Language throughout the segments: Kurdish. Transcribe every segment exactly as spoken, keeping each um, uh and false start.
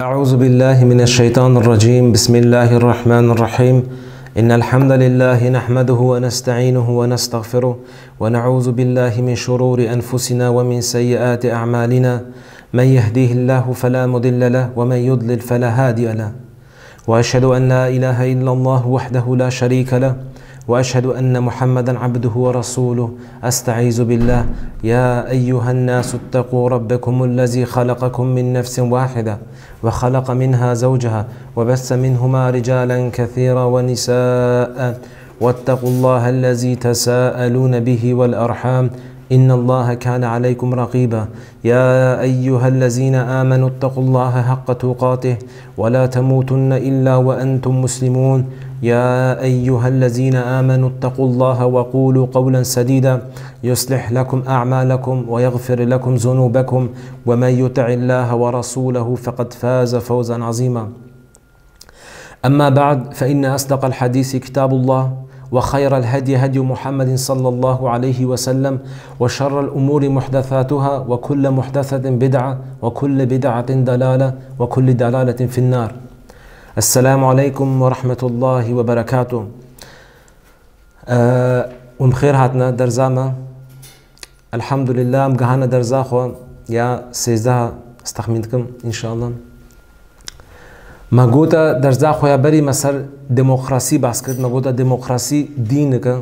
أعوذ بالله من الشيطان الرجيم. بسم الله الرحمن الرحيم. إن الحمد لله نحمده ونستعينه ونستغفره، ونعوذ بالله من شرور أنفسنا ومن سيئات أعمالنا. من يهديه الله فلا مضل له، ومن يضلل فلا هادي له. وأشهد أن لا إله إلا الله وحده لا شريك له، وأشهد أن محمدا عبده ورسوله. أستعيذ بالله. يا أيها الناس اتقوا ربكم الذي خلقكم من نفس واحدة وخلق منها زوجها وبث منهما رجالا كثيرا ونساء واتقوا الله الذي تساءلون به والأرحام إن الله كان عليكم رقيبا. يا أيها الذين آمنوا اتقوا الله حق تقاته ولا تموتن إلا وأنتم مسلمون. يا أيها الذين آمنوا اتقوا الله وقولوا قولا سديدا يصلح لكم أعمالكم ويغفر لكم ذنوبكم ومن يطع الله ورسوله فقد فاز فوزا عظيما. أما بعد، فإن أصدق الحديث كتاب الله، وخير الهدي هدي محمد صلى الله عليه وسلم، وشر الأمور محدثاتها، وكل محدثة بدعة، وكل بدعة ضلالة، وكل ضلالة في النار. السلام عليكم ورحمة الله وبركاته. Eee, hûn bi xêr hatine dersa me. Elhamdulillah, em gihane dersa xwe ya sêzdeh, ez texmîn dikim, înşallah. Me gote dersa xwe ya berî me ser demokrasî behs kir. Me gote demokrasî dînik e.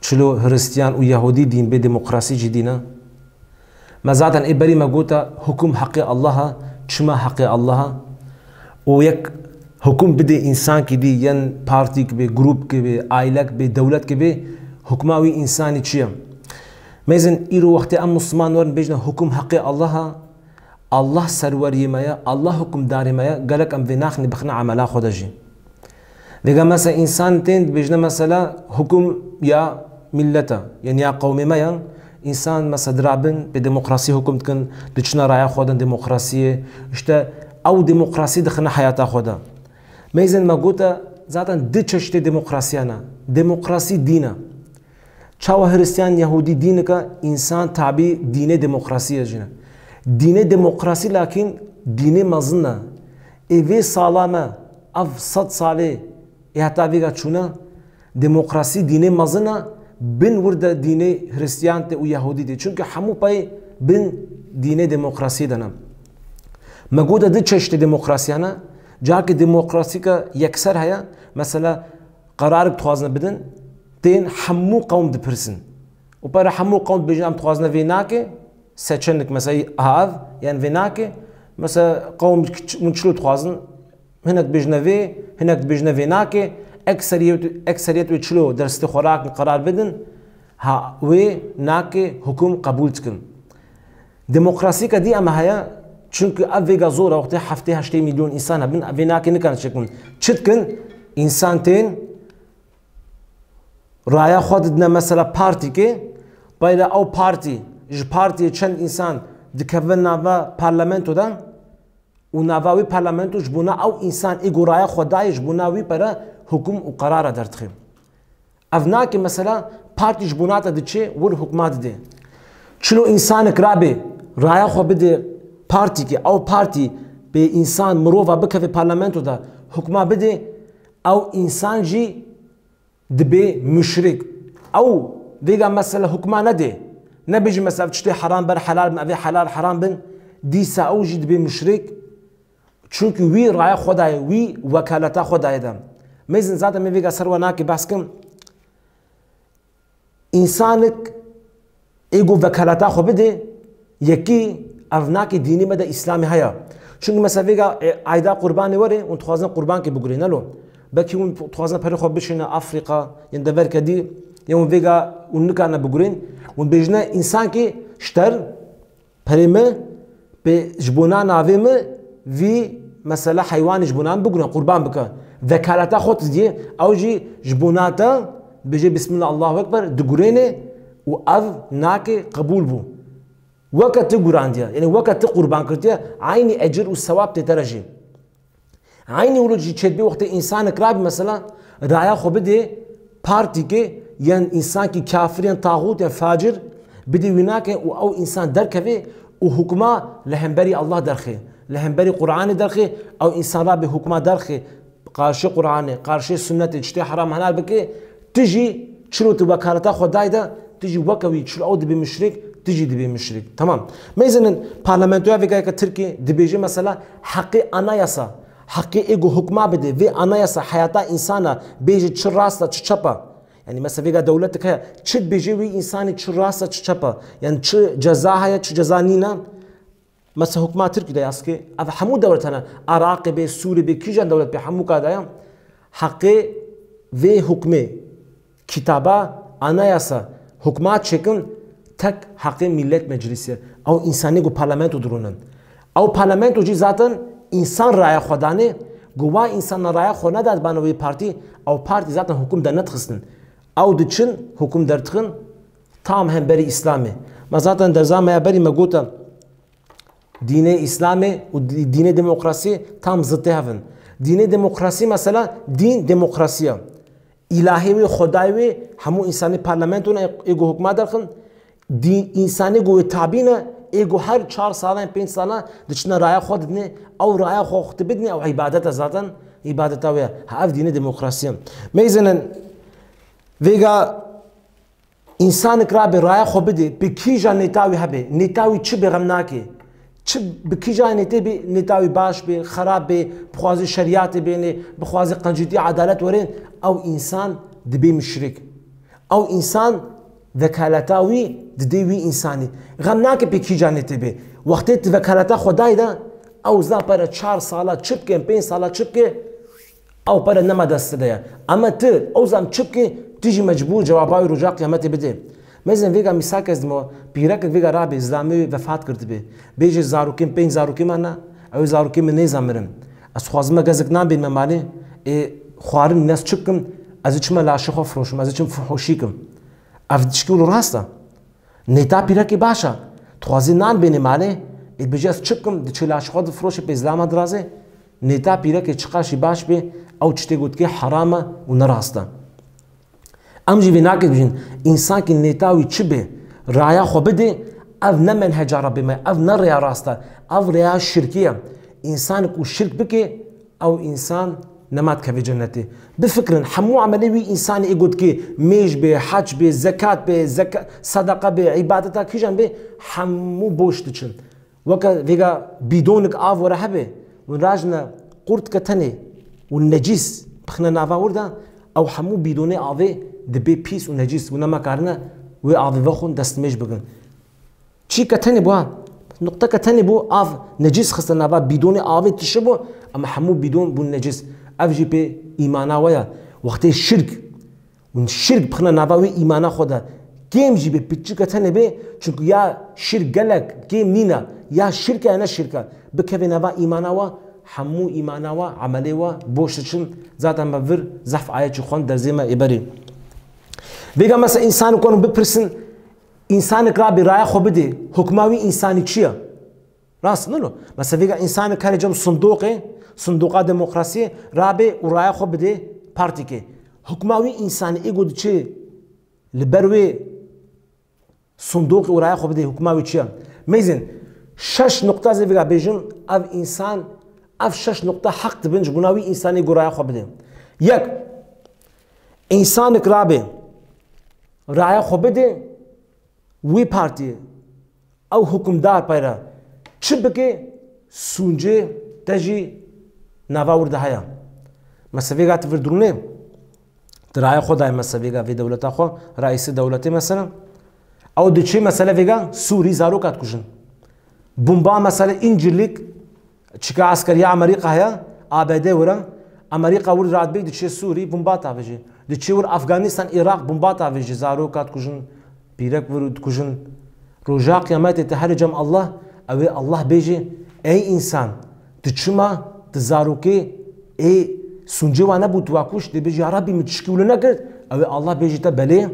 Çilo Hristiyan û Yehûdî dîn bê, demokrasî jî dîn e. Me zaten ê berî me gote, hukum heqê Allah e. Çima heqê Allah e? Û yek hukum bidê însankî dî, yen partîk bê, grûpkî bê, aîlek bê, dewletkî bê, hukma wî însanî çi ye? Mêzin îro wextê em Musliman werin bêjine hukum heqê Allah e, Allah serweriyê me ye, Allah hukimdarê me ye, gelek em vê naxinê bixine emela xwe de jî. Vêga mesela însan tên dibêjine mesela hukum ya millet e, yani ya qewmê me ye. Însan mesela dirabin bi demokrasî hukum dikin, diçine raya xwe din demokrasiyê. İşte ew demokrasî dixine heyata xwe de. Mêzin me gote zaten du çeşitê demokrasiyan e. Demokrasî dîn e. Çawa Hristiyan, Yehûdî dînik e, însan tabî dînê demokrasiyê jî ne. Dînê demokrasî lakîn dînê mezin e. Ê vê sala me, ev sed salê ê heta vêga çûne, demokrasî dînê mezin e, bin wir de dînê Hristiyan tê û Yehûdî tê. Çunke hemû pey bin dînê demokrasiyê de ne. Me gote du çeşitê demokrasiyan e. Carkê demokrasîke yekser heye. Mesela qerarik dixwazine bidin, tên hemû qewm dipirsin. Û pere hemû qewm dibêjin, em dixwazine vê nake, seçenek mesela ha ev, yan vê nake, mesela qewm hûn çilo dixwazin, hinek dibêjine vê, hinek dibêjine vê nake, ekseriyet, ekseriyet wê çilo derstê xwe rakin qerar bidin, ha wê nake hukum qebûl dikin. Demokrasîka dî em heye, çunku ev vêga zor e, wextê heftê heştê milyon însan hebin, ev vê nake nikarin çêkin. Çi dikin? Însan tên, raya xwe didine mesela partîkê, peyre ew partî, ji partiyê çend însan dikevin nava parlamento de û nava wî parlamento ji bona ew însan ê ku raya xwe dayê ji bona wî pere hukum û qerara derdixe. Ev nake mesela partî ji bona te diçe wir hukma didê. Çilo însanek rabe raya xwe bidê partîkê, ew partî bê însan mirova bikeve parlamento de hukma bidê, ew însan jî dibê muşrik. Ew vêga mesela hukma nedê. Nebêjî mesela ev tiştê heram ber helal bin, ev ê helal heram bin. Dîsa ew jî dibê muşrik. Çunku wî raya xwe daye, wî wekaleta xwe daye de. Mêzin zaten me vêga ser we nakê behs kim. Însanik ê ku vekaleta xwe bidê, yekî ev nakê dînê me de Îslamê heye. Çunku mesela vêga, e, ayda qurbanê were, hûn dixwazin qurbankê bigurê, ne lo? Belkî hûn dixwazin perê xwe bişîne Afrîka, yên deverke dî, yên hûn vêga hûn nikarine bigurên, hûn bêjine însankê ji ter perê min, pê ji bona navê min vî mesela heywanê ji bona min bigune, qurban bike. Vekaleta xwe tu diyê, ew jî ji bona te bêje Bismillah, Allahu Ekber, digurêne û ev nake qebûl bû. Weke tu gurandiye, yani weke tu qurban kirtiye, eynî ecir û sewab tê te re jî. Eynî wilo jî çêdibê wextê însanek rabî mesela raya xwe bidê partîkê, yan însankî kafir, yan taxût, yan facir, bidê wî nake û ew însan derkeve û hukma li hemberî Allah derxê. Li hemberî Qur'anê derxê, ew însan rabê hukma derxê, qarşê Qur'anê, qarşê sunnetê, tiştê heram helal bike, tu jî çilo tu wekaleta xwe dayî de, tu jî weke wî çilo ew dibê muşrik, tu jî dibê muşrik. Tamam. Mêzinin parlamentoya vêgayeke Tirkî dibêje mesela heqê anayasa, heqê ê ku hukma bidê, vê anayasa heyata însana bêje çi rast e, çi çep e. Yani mesela vêga dewletek heye, çi dibêje wî însanî çi rast e, çi çep e. Yani çi ceza heye, çi ceza nîne. Mesela hukma Tirkî de yaz ki, ev hemû dewlet hene. Iraqê bê, Sûrî bê, kîjan dewlet bê, hemû ka de ya. Heqê vê hukmê, kitaba, anayasa, hukma çêkin, tek heqê Millet Meclisi ye. Ew însanê ku parlamento dirûnin. Ew parlamento jî zaten însan raya xwe danê, ku wa însana raya xwe nedat bana wê partî, ew partî zaten hukum dernedixistin. Ew diçin, hukum derdixin, tam hemberî Îslamê. Me zaten derza me ya berî me gote, dînê Îslamê û dî-, dînê demokrasî tam zitê hev in. Dînê demokrasî mesela dîn demokrasî ye. Îlahê wê, Xwedayê wê hemû însanê parlamento ne ê ku hukma derxin. Dî-, însanê ku wê tabî ne ê ku her çar salan, pênc salan diçine raya xwe didinê, ew raya xwe xwe dibidinê, ew îbadet e zaten, îbadeta wê ye. Ha, ev dînê demokrasî ye. Mêzinin vêga Însanik rabe raya xwe bidê, bi kîja nêta wî hebe, nêta wî çi be xem nake. Çi bi kîja nêtê be, nêta wî baş be, xerab be, bixwaze şeriyatê bêne, bixwaze qencîtî edalet were, ew însan dibê muşrik. Ew însan vekaleta wî didê wî însanî. Xem nake bi kîja nêtê be. Wextê tu vekaleta xwe dayî de, ew za pere çar sala çi bike, pênc sala çi bike, Ew pere nema dest de ye. Ama tu, ew zam çi bike, tu jî mecbûr cewaba wî roja qiyametê bidê. Mezin vêga mîsal kes dimo, pîrekek vêga rabê, zilamê wî vefat kirdibe. Bêje zarokên, pênc zarokê me ne, ew zarokê min nêza mirin. Ez xwazime gezek nan bênime malê, ê xwarin nes çi bikim, ez ê çima laşê xwe firoşim, ez ê çim fihoşî kim. Ev tişkî wilo rast e. Nêta pîrekê baş e. Dixwazî nan bênê malê, ê dibêje ez çi bikim, diçe laşê xwe difiroşe pê zilama dirazê. Nêta pîrekê çiqas jî baş bê, ew tiştê ku dikê heram e û ne rast e. Em jî vê nakê dibêjin, însankî nêta wî çi bê, raya xwe bidê, ev ne menheca Rebbê me, ev ne rêya rast e, ev rêya şirkî ye. Însanek ku şirk bike, Ew însan nema dikeve cenetê. Bifikirin, hemû emelê wî însanê ê ku dikê, mêj bê, hec bê, zekat bê, zeka-, sedeqa bê, îbadeta kîjan bê, hemû boş diçin. Weke vêga bîdonik av were hebe, hûn rajine qurt ke tenê û necîs bixine nava wir de, ew hemû bîdonê avê dibê pîs û necîs û nema karine wê avê vexwin destmêj bikin. Çî ke tenê bû ha, nuqte ke tenê bû, av necîs xiste nava bîdonê, avê tişe bû, ama hemû bîdon bûn necîs. Ev jî pê îmana we ye. Wextê şirk, hûn şirk bixine nava wê îmana xwe de, kêm jî bê, piçik ke tenê bê, çunku ya şirk gelek kêm nîne, ya şirk e ya ne şirk e. Bikeve nava îmana we, hemû îmana we, emelê we boş diçin, zaten me vir zehf ayet jî xwend derzê me ê berê. Vêga mesela însan ku hûn bipirsin, Însanek rabê raya xwe bidê, hukma wî însanî çi ye? Rast nino. Mesela vêga însanek herê cem sindoqê, sindoqa demokrasiyê rabê û raya xwe bidê partîkê. Hukma wî însanî ê ku diçe li ber wê sindoqê û raya xwe bidê, hukma wî çi ye? Mêzin, şeş nuqta zê vêga bêjim, ev însan, ev şeş nuqta heq dibin ji bona wî însanê ku raya xwe bidê. Yek, însanek rabê raya xwe bidê, Wî partî, ew hukimdar peyre çi bike, sûncê te jî nava wir de heye. Mesela vêga tu vir dirûnê, tu raya xwe dayê mesela vêga vê dewleta xwe, reîsê dewletê mesela, ew diçê mesela vêga Sûrî zaroka dikujin. Bomba mesela Încirlîk, Çika eskeriya Amerîka heye, A B D were, Amerîka wir radibê diçê Sûrî bomba tavêjê. Diçê wir Afganîstan, Iraq bomba tavêjê, zaroka dikujin, pîrek wir dikujin. Roja qiyametê te herê cem Allah, ew ê Allah bêjê, ey însan, tu çima, tu zarokê ê sûncê wa nebû, tu wa kuşt, dê bêjî, ya Rabbî, min tişkî wilo nekir, ew ê Allah bêjê te belê,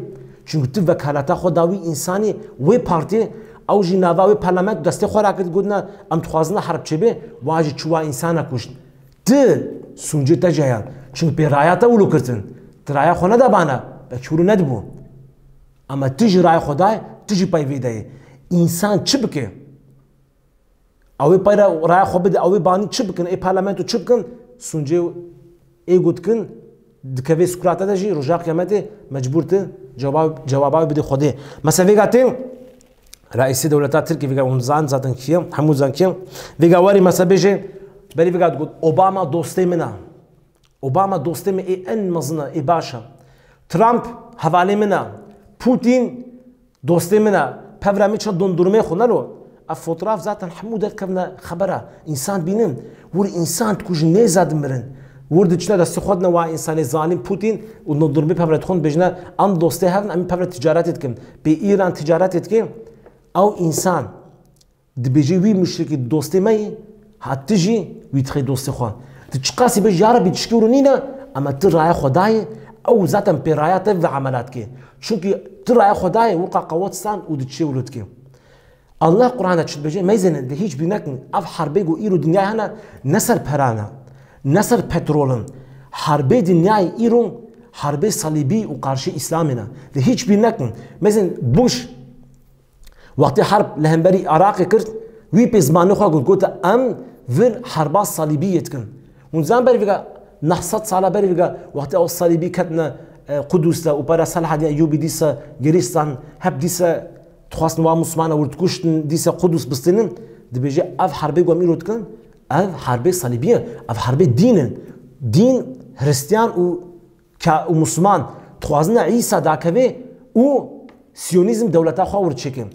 çunku tu vekaleta xwe da wî însanî, wê partiyê, ew jî nava wê parlamento destê xwe rakir, gotine, Em dixwazin herb çêbe, wa jî çû wa însana kuşt. Ti sûncê te jî heye. Çimkî pê raya te wilo girtin. Ti raya xwe neda bana, belkî wilo nedibû. Ama ti jî raya xwe dayê, ti jî pey vê de yê. Însan çi bike? Ew ê peyra raya xwe bide, ew ê banî çi bikin, ê parlamento çi bikin? Sûncê ê got dikin, dikeve sukurata de jî, roja qiyametê mecbûr tu cewab-, cewaba wê bidê Xwedê. Mesela vêga tê, reîsê dewleta Tirkî vêga hûn zan zaten kî ye, hemû zan kî ye. Vêga werî mesela bêje, berî vêga digot, Obama dostê min e. Obama dostê min ê en mezin e, ê baş e. Trump hevalê min e. Putin dostê min e. Pevra min çend dondurmê xwe nero. Ev fotoğraf zaten hemû derkevne xebera. Însan bînin. Wir însan dikujin, nêza dimirin. Wir diçine destê xwe dine wa însanê zalim Putin û dondurmê pevre dixwin dibêjine, em dostê hev in, em pevre ticaretê dikin. Pê Îran ticaretê dike, ew însan dibêje wî muşrikî dostê me yî, ha tu jî wî dixê dostê xwe. Tu çiqasî bêj, ya Rebî, tişkî wilo nîne, ama tu raya xwe dayê, ew zaten pê raya te ve emelat ke. Çunkî tu raya xwe dayê, wika qewet stand û diçê wilo dike. Allah Qur'an de çi dibêje? Meyzênin, de hîç bîr nekin. Ev herbê ku îro dinyayê hene, ne ser peran e, ne ser petrol in. Herbê dinyayê îro, herbê salîbî û qarşî Îslamê ne. De hîç bîr nekin. Meyzên Bush, wextê herb li hemberî Iraqê kir, wî pê zimanê xwe got, gote, em vir herba salîbiyê dikin. Hûn zan berî vêga neh sed sala berî vêga wextê ew salîbî ketine, e, Qudus de û pera Selahedîn Eyyûbî dîsa girîstan, hep dîsa dixwastin wa Muslimana wir dikuştin, dîsa Qudus bistînin, dibêje ev herbê ku em îro dikin, ev herbê salîbî ye, ev herbê dîn in. Dîn, Hristiyan û ka-, û Musliman dixwazine Îsa dakeve û Siyonîzm dewleta xwe wir çêkin.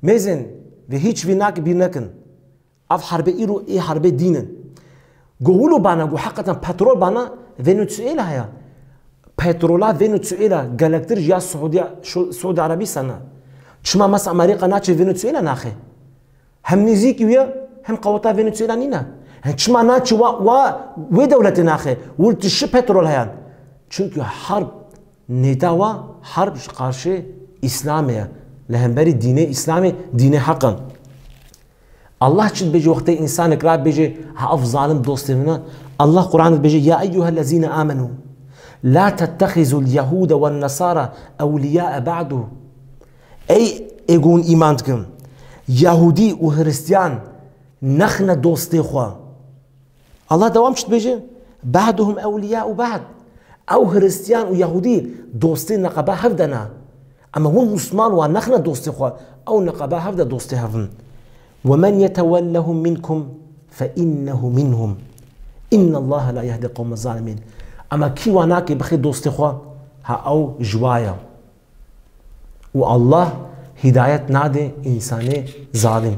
Mêzên ve hîç vî nak bîr nekin. Ev herbê îro ê herbê dîn in. Go wilo bana, go heqeten petrol bana Venezuela heye. Petrola Venezuela gelektir ji ya Suudiya, şu-, Suudi Arabistan e. Çima masa Amerîka naçe Venezuela naxe? Hem nêzîkî wî ye, hem qeweta Venezuela nîne. Hem çima naçe wa, wa wê dewletê naxe? Wir tişi petrol heyan. Çunkî herb nêta wa, herb ji qarşê Îslamê ye. Li hemberî dînê Îslamê, dînê heq e. Allah çi dibêje wextê însanek ra bêje, ha ev zalim dostê min e? Allah Qur'an dibêje, "Ya eyyuhellezîne amenu, la tettexizul yehude wen nesara ewliyâe ba'du." Ey ê ku hûn îman dikin, Yahudî û Hristiyan nexne dostê xwe. Allah dewam çi dibêje? "Ba'duhum ewliyâ'u ba'd." Ew Hristiyan û Yahudî dostê neqeba hev de ne. Ama hûn Musliman wa nexne dostê xwe, ew neqeba hev de dostê hev in. "Ve men yetewellehum minkum fe innehu minhum. İnnallaha la yehdi qewme zalimin." Ama kî wa nake bixê dostê xwe, ha ew ji wa ye. Û Allah hidayet nade însanê zalim.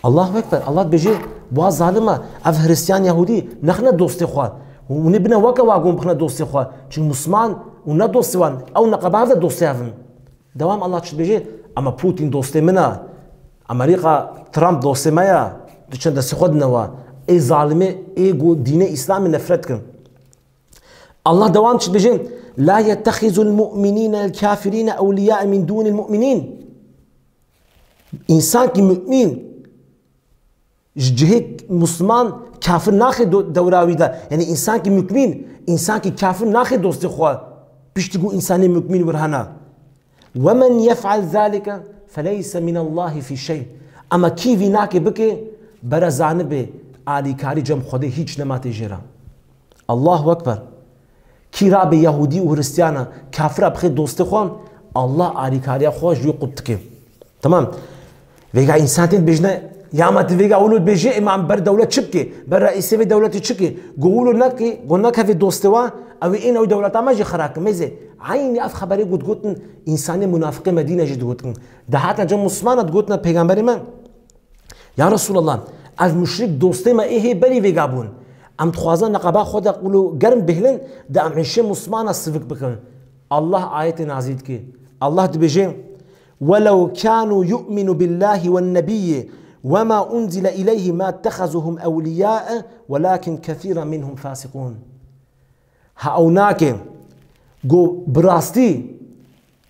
Allahu Ekber. Allah dibêje, wa zalim e, ev Hristiyan Yahudî nexne dostê xwe. Hûn ê bine weke wa gon bixine dostê xwe. Çimkî Musliman û ne dostê wan, ew neqeba hev de dostê hev in. Dewam Allah çi dibêje? Ama Putin dostê min e. Amerîka Trump dostê me ye. Diçin destê xwe dine wa. Ê zalimê, ê ku dînê Îslamê nefret dikin. Allah dewam çi dibêje? "La yettehizul mu'minîne el kafirîne ewliyâ'e min dûnil mu'minîn." Însankî mu'mîn ji cihê Musliman kafir naxê do-, dewra wî de. Yanî însankî mu'mîn, însankî kafir naxê dostê xwe. Piştî ku însanê mu'mîn wir hene. "Ve men yef'al zalike feleyse minallahi fî şey." Ama kî vî nake bike, bere zanibe alîkarî cem Xwedê hîç nema tê jê re. Allahu Ekber. Kî rabe Yahudî û Hristiyana, kafira bixê dostê xwe, Allah alîkariya xwe ji wî qut dike. Tamam. Vêga însan tên dibêjine, ya ma tu vêga wilo dibêje, ê ma em ber dewlet çi bike? Ber reîsê vê dewletê çi ke? Go wilo neke, go nekeve dostê wa, ew ê ên ew dewleta me jî xera ke. Mêze, eynî ev xeberê got gotin, însanê munafiqê Medîne jî digotin. Dihate cem Muslimana digotina pêgamberê me, ya Resulallah, ev muşrik dostê me ê hê berî vêga bûn. Em dixwazin neqeba xwe de wilo germ bihilin, de em hişê Muslimana sivik bikin. Allah ayetê nazîl dike. Allah dibêje, "Welew kanu yu'minu billahi wen nebiyyi ve ma unzile ileyhi ma ittehazuhum ewliyae velakin kesiran minhum fasiqun." Ha ew nake, go bi rastî,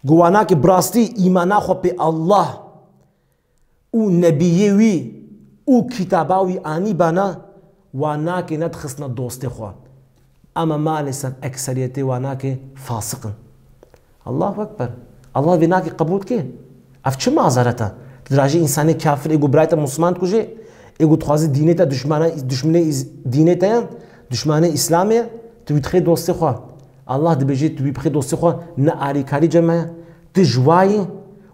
go wa nake bi rastî îmana xwe pê Allah û nebiyê wî û kitaba wî anîbana, wa nake nedixistine dostê xwe. Ama maalesef ekseriyetê wa nake fasiq in. Allahu Ekber. Allah vê nake qebûl dike. Ev çi mazeret e? Tu dirajî însanê kafir ê ku birayê te Musliman dikuje, Ê ku dixwaze dînê te duşmana, duşminê îz-, dînê te ye, duşmanê Îslamê ye, tu wî dixê dostê xwe. Allah dibêje tu wî bixê dostê xwe, ne alîkarî cem me ye, tu ji wa yî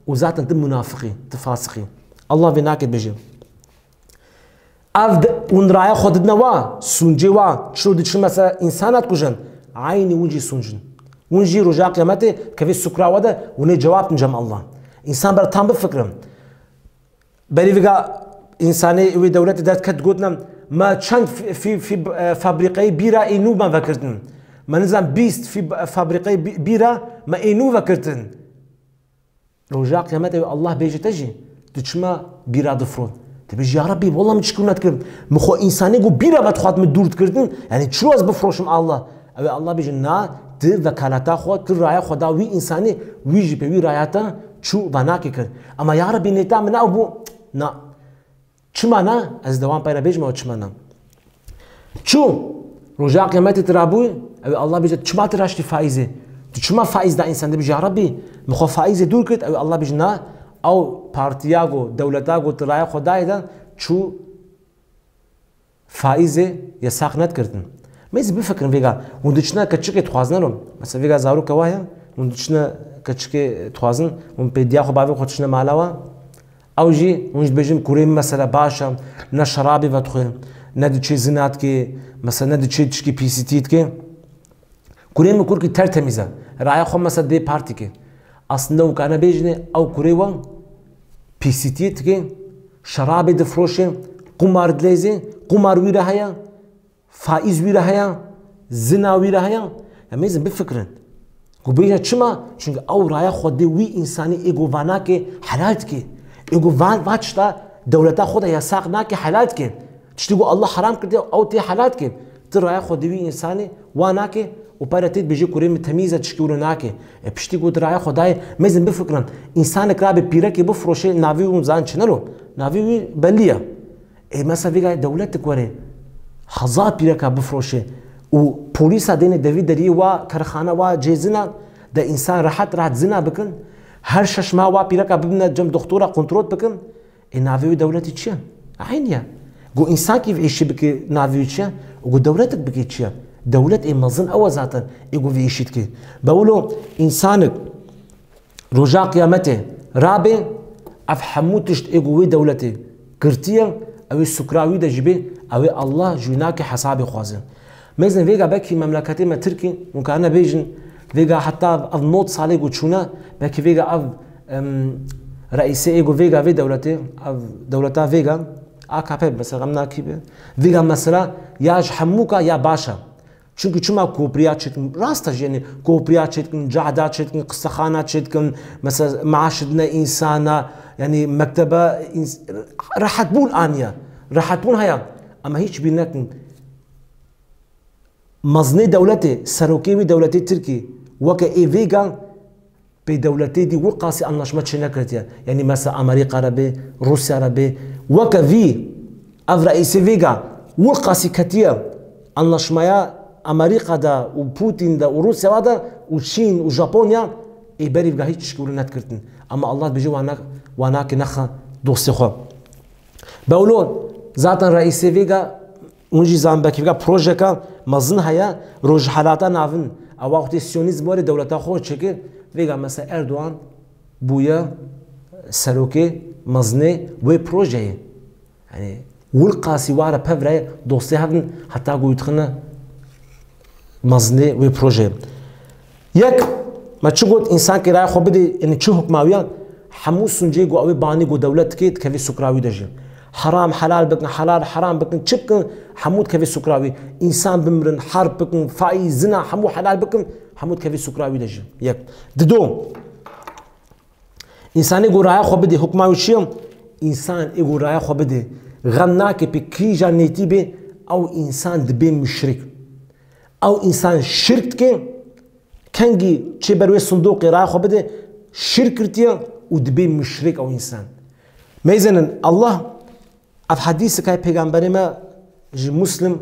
û zaten tu munafiq î, tu fasiq î. Allah vê nake dibêje. Ev di-, hûn raya xwe didine wa, sûncê wa, çilo diçin mesela însana dikujin, eynî hûn jî sûncin. Hûn jî roja qiyametê kevê sukra we de hûn ê cewab din cem Allah. Însan ber tam bifikirin. Berî vêga însanê wê dewletê derdiket gotin, me çend fî-, fî-, fî-, e, fabrîqeyê bîra ê nû me vekirtin. Me nizam bîst fî-, fabrîqeyê bî-, bîra me ê nû vekirtin. Roja qiyametê wê Allah bêje te jî, tu çima bîra difrot? Tu bêjî, ya Rabbî, wela min çi kir netkir. Min xwe însanê ku bîra vedixwat min dûr dikirdin, yanî çilo ez bifroşim Allah? Ew ê Allah bêje, na, tu vekaleta xwe, tu raya xwe da wî însanê, wî jî pê wî raya te çû venakê kir. Ema ya Rabbî nêta min ew bû, na. Çima na? Ez dewam peyre bêjim ew çima na. Çû, roja qiyametê tu rabûyî, ew ê Allah bêje, çima tu raştî faîzê? Tu çima faîz da însan? Dibêje, ya Rabbî, min xwe faîzê dûr kir, ew ê Allah bêje, na, ew partiya ku, dewleta ku tu raya xwe dayê de, çû faîzê yesaq nedikirtin. Mêzin bifikirin vêga, hûn diçine keçikê dixwazin, ero. Mesela vêga zaroka wa heye, hûn diçine keçikê dixwazin, hûn pê diya xwe bavê xwe diçine mala wa. Ew jî, hûn jî dibêjin, kurê min mesela baş e, ne şerabê vedixwe, ne diçê zina dike, mesela ne diçê tişkî pîsîtî dike. Kurê min kurkî tertemîz e. Raya xwe mesela dê partî ke. Aslında û kane bêjine ew kurê we pîsîtiyê dike, şerabê difroşe, qumar dileyze, qumar wî re heye, faîz wî re heye, zina wî re heye. Ya mêzin bifikirin. Ku bêje çima? Çünkü ew raya xwe dê wî însanî ê ku va nake helal dike. Ê ku va, va tişta dewleta xwe de yasaq nake helal dike. Tiştî ku Allah heram kirdiye, ew tê helal dike. Tu raya xwe dê wî însanî wa nake û pere tê dibêje kurê min temîz e, tişkî wilo nake. E, piştî ku tu raya xwe dayê, mêzin bifikirin. Însanek rabe pîrekê bifroşe, navê wî hûn zan çi ne lo? Navê wî belî ye. Ê, mesela vêga dewletek were hezar pîreka bifroşe û polîsa dêne devî deriyê wa kerxane wa cê zina de însan rehet rehet zina bikin, her şeş meha wa pîreka bibine cem doktora kontrol bikin, ê, navê wî dewletî çi ye? Eynî ye. Ku însankî vê îşî bike navê wî çi ye? Û ku dewletek bike çi ye? Dewlet ê mezin ew e zaten ê ku vê îşî dike. Be wilo însanek Roja qiyametê rabe, ev hemû tişt ê ku wê dewletê girtiye, ew ê sukra wî de jî bê, ew ê Allah ji wî nake hesabê xwaze. Mêzin vêga belkî memleketê me Tirkî, hûn karine bêjin, vêga heta ev nod salê ku çûne, belkî vêga ev, em, reîsê ê ku vêga vê dewletê, ev dewleta vêga, A K P mesela, em nakî be, vêga mesela ya ji hemûka ya baş e. Çünkü çima kopriya çêdikin, rast e jî, yani kopriya çêdikin, cahda çêdikin, qistexana çêdikin, mesela maaş dine insana, yani mektebe ins-, rehetbûn aniye. Rehetbûn heye. Ama hiç bîr nekin. Mezinê dewletê, serokê wî dewletê Tirkî, weke ê vêga, pê dewletê dî wir qasî anlaşma çênekirtiye. Yanî mesela Amerîka re bê, Rûsya re bê. Weke vî, ev reîsê vêga wir qasî ketiye anlaşmaya Amerîka de û Putin de û Rûsya de û Çîn û Japonya, ê berî vêga hiç tişkî wilo nedikirtin. Ama Allah dibêje wana, wana ke nexe dostê xwe. Be wilo zaten reîsê vêga Hûn jî zan, belkî vêga projeka mezin heye, Rojhelata Navin, ew wextê Siyonîzm were dewleta xwe çêkir, vêga mesela Erdogan bûye serokê mezinê wê projeyê. Yanî, wir qasî ware pevre dostê hev in, heta ku dixine mezinê wê projeyê. Yek, me çi got, însan kê raya xwe bidê, yanî çi hukma wî ya, hemû suncê ku ew ê banî ku dewlet dikê, dikevê sukra wî de jî. Heram helal bikin, helal heram bikin, çi bikin, hemû dikevê sukra wî. Însan bimirin, herb bikin, faîz, zina, hemû helal bikin, hemû dikevê sukra wî de jî. Yek. Dido, însanê ku raya xwe bidê, hukma wî çi ye? Însan ê ku raya xwe bidê, xem nake pê kîja nêtî bê, ew însan dibê muşrik. Ew însan şirk dike, kengî çê ber wê sindoqê raya xwe bide, şirk girtiye û dibê muşrik ew însan. Mêzinin Allah, ev hedîsek heye pêgamberê me ji Muslim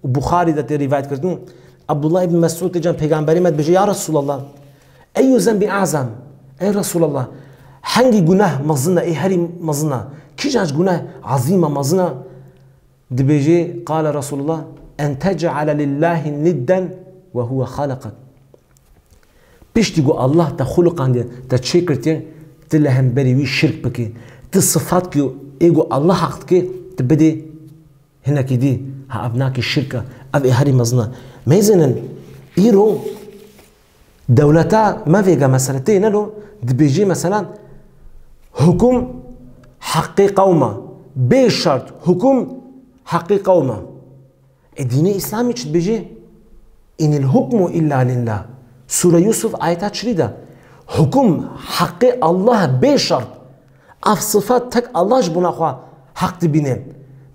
û Buxarî de tê rîvayet kirdin. Abdullah ibn Mesûd tê cem pêgamberê me dibêje, ya Resulallah, Eyyu zenbî azam? Ey Resulallah, hengî guneh mezin e, ê herî mezin e? Kîjan ji guneh ezîm e, mezin e? Dibêje, qale Resulullah, "En tec'ale lillahi nidden ve huve halakak." Piştî ku Allah te xuluqandiye, te çêkirtiye, tu li hemberî wî şirk bikî. Tu sifat ku ê ku Allah heq dike, tu bidê hinekî dî. Ha, ev nakî şirk e. Ev ê herî mezin e. Mêzinin, îro dewleta me vêga mesele tê ne lo, dibêjê mesela hukum heqê qewm e. Bê şert hukum heqê qewm e. E, dînê Îslamî çi dibêje? "Inil hukmu illa lillah." Sûre Yusuf ayeta çilî de. Hukum heqê Allah bê şert. Ev sifat tek Allah ji bona xwe heq dibîne.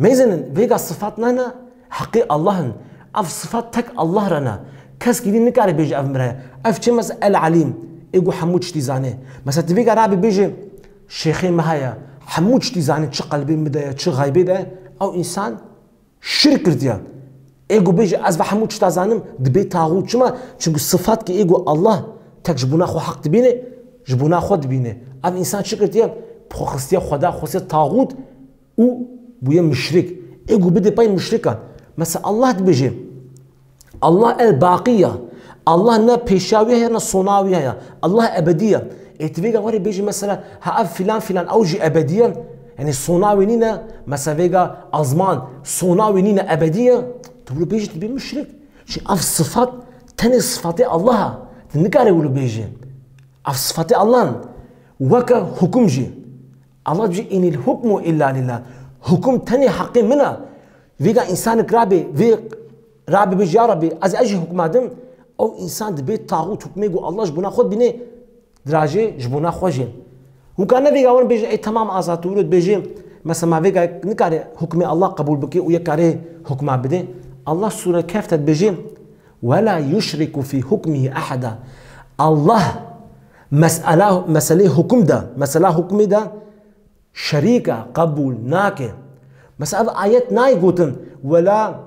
Mêzinin, vêga sifat nane, heqê Allah in. Ev sifat tek Allah re ne. Keskî dî nikare bêje ev min re ye. Ev çi mesela El Alîm, ê ku hemû tiştî zane. Mesela tu vêga rabê bêje, "Şêxê me heye, hemû tiştî zane, çi qelbê min de ye, çi xeybê de ye." Ew însan şirk kirdiye. Ê ku bêje, "Ez ve hemû tişta zanim", dibê taxût. Çima? Çimkî sifat ki ê ku Allah tek ji bona xwe heq dibîne, ji bona xwe dibîne. Ev însan çi kirdiye? Xwe xistiye xweda, xwe xistiye taxût û bûye muşrik. Ê ku bidê pey muşrikan. Mesela Allah dibêje, Allah el-Baqî ya. Allah ne pêşiya wî heye, ne sona wî heye. Allah ebedî ye. Ê tu vêga werê bêjî mesela, ha ev filan filan, ew jî ebedî ye. Yanî sona wî nîne, mesela vêga azman, sona wî nîne ebedî ye. Tu wilo bêjî, tu bî muşrik. Çi ev sifat, tenê sifatê Allah e. Tu nikare wilo bêjî. Ev sifatê Allah in. Weke hukum jî. Allah dibêje, "Inil hukmu illa lillah." Hukum tenê heqê min e. Vêga însanek rabê, vê rabê bêje, "Ya Rabbî, ez, ez jî hukma dim." Ew însan dibê taxût, hukmê ku Allah ji bona xwe dibîne, dirajê ji bona xwe jî. Hûn ka ne vêga werin bêjin, "Ey, temam azad, tu wilo dibêjî." Mesela ma vêga nikare hukmê Allah qebûl bike û yek kare hukma bide. Allah sûre Kehf de dibêje, "Ve la yuşriku fî hukmihi eheda." Allah mesela, meselê hukum de, mesela hukmê de şerîka qebûl nake. Mesela ev ayet nayê gotin, "Ve la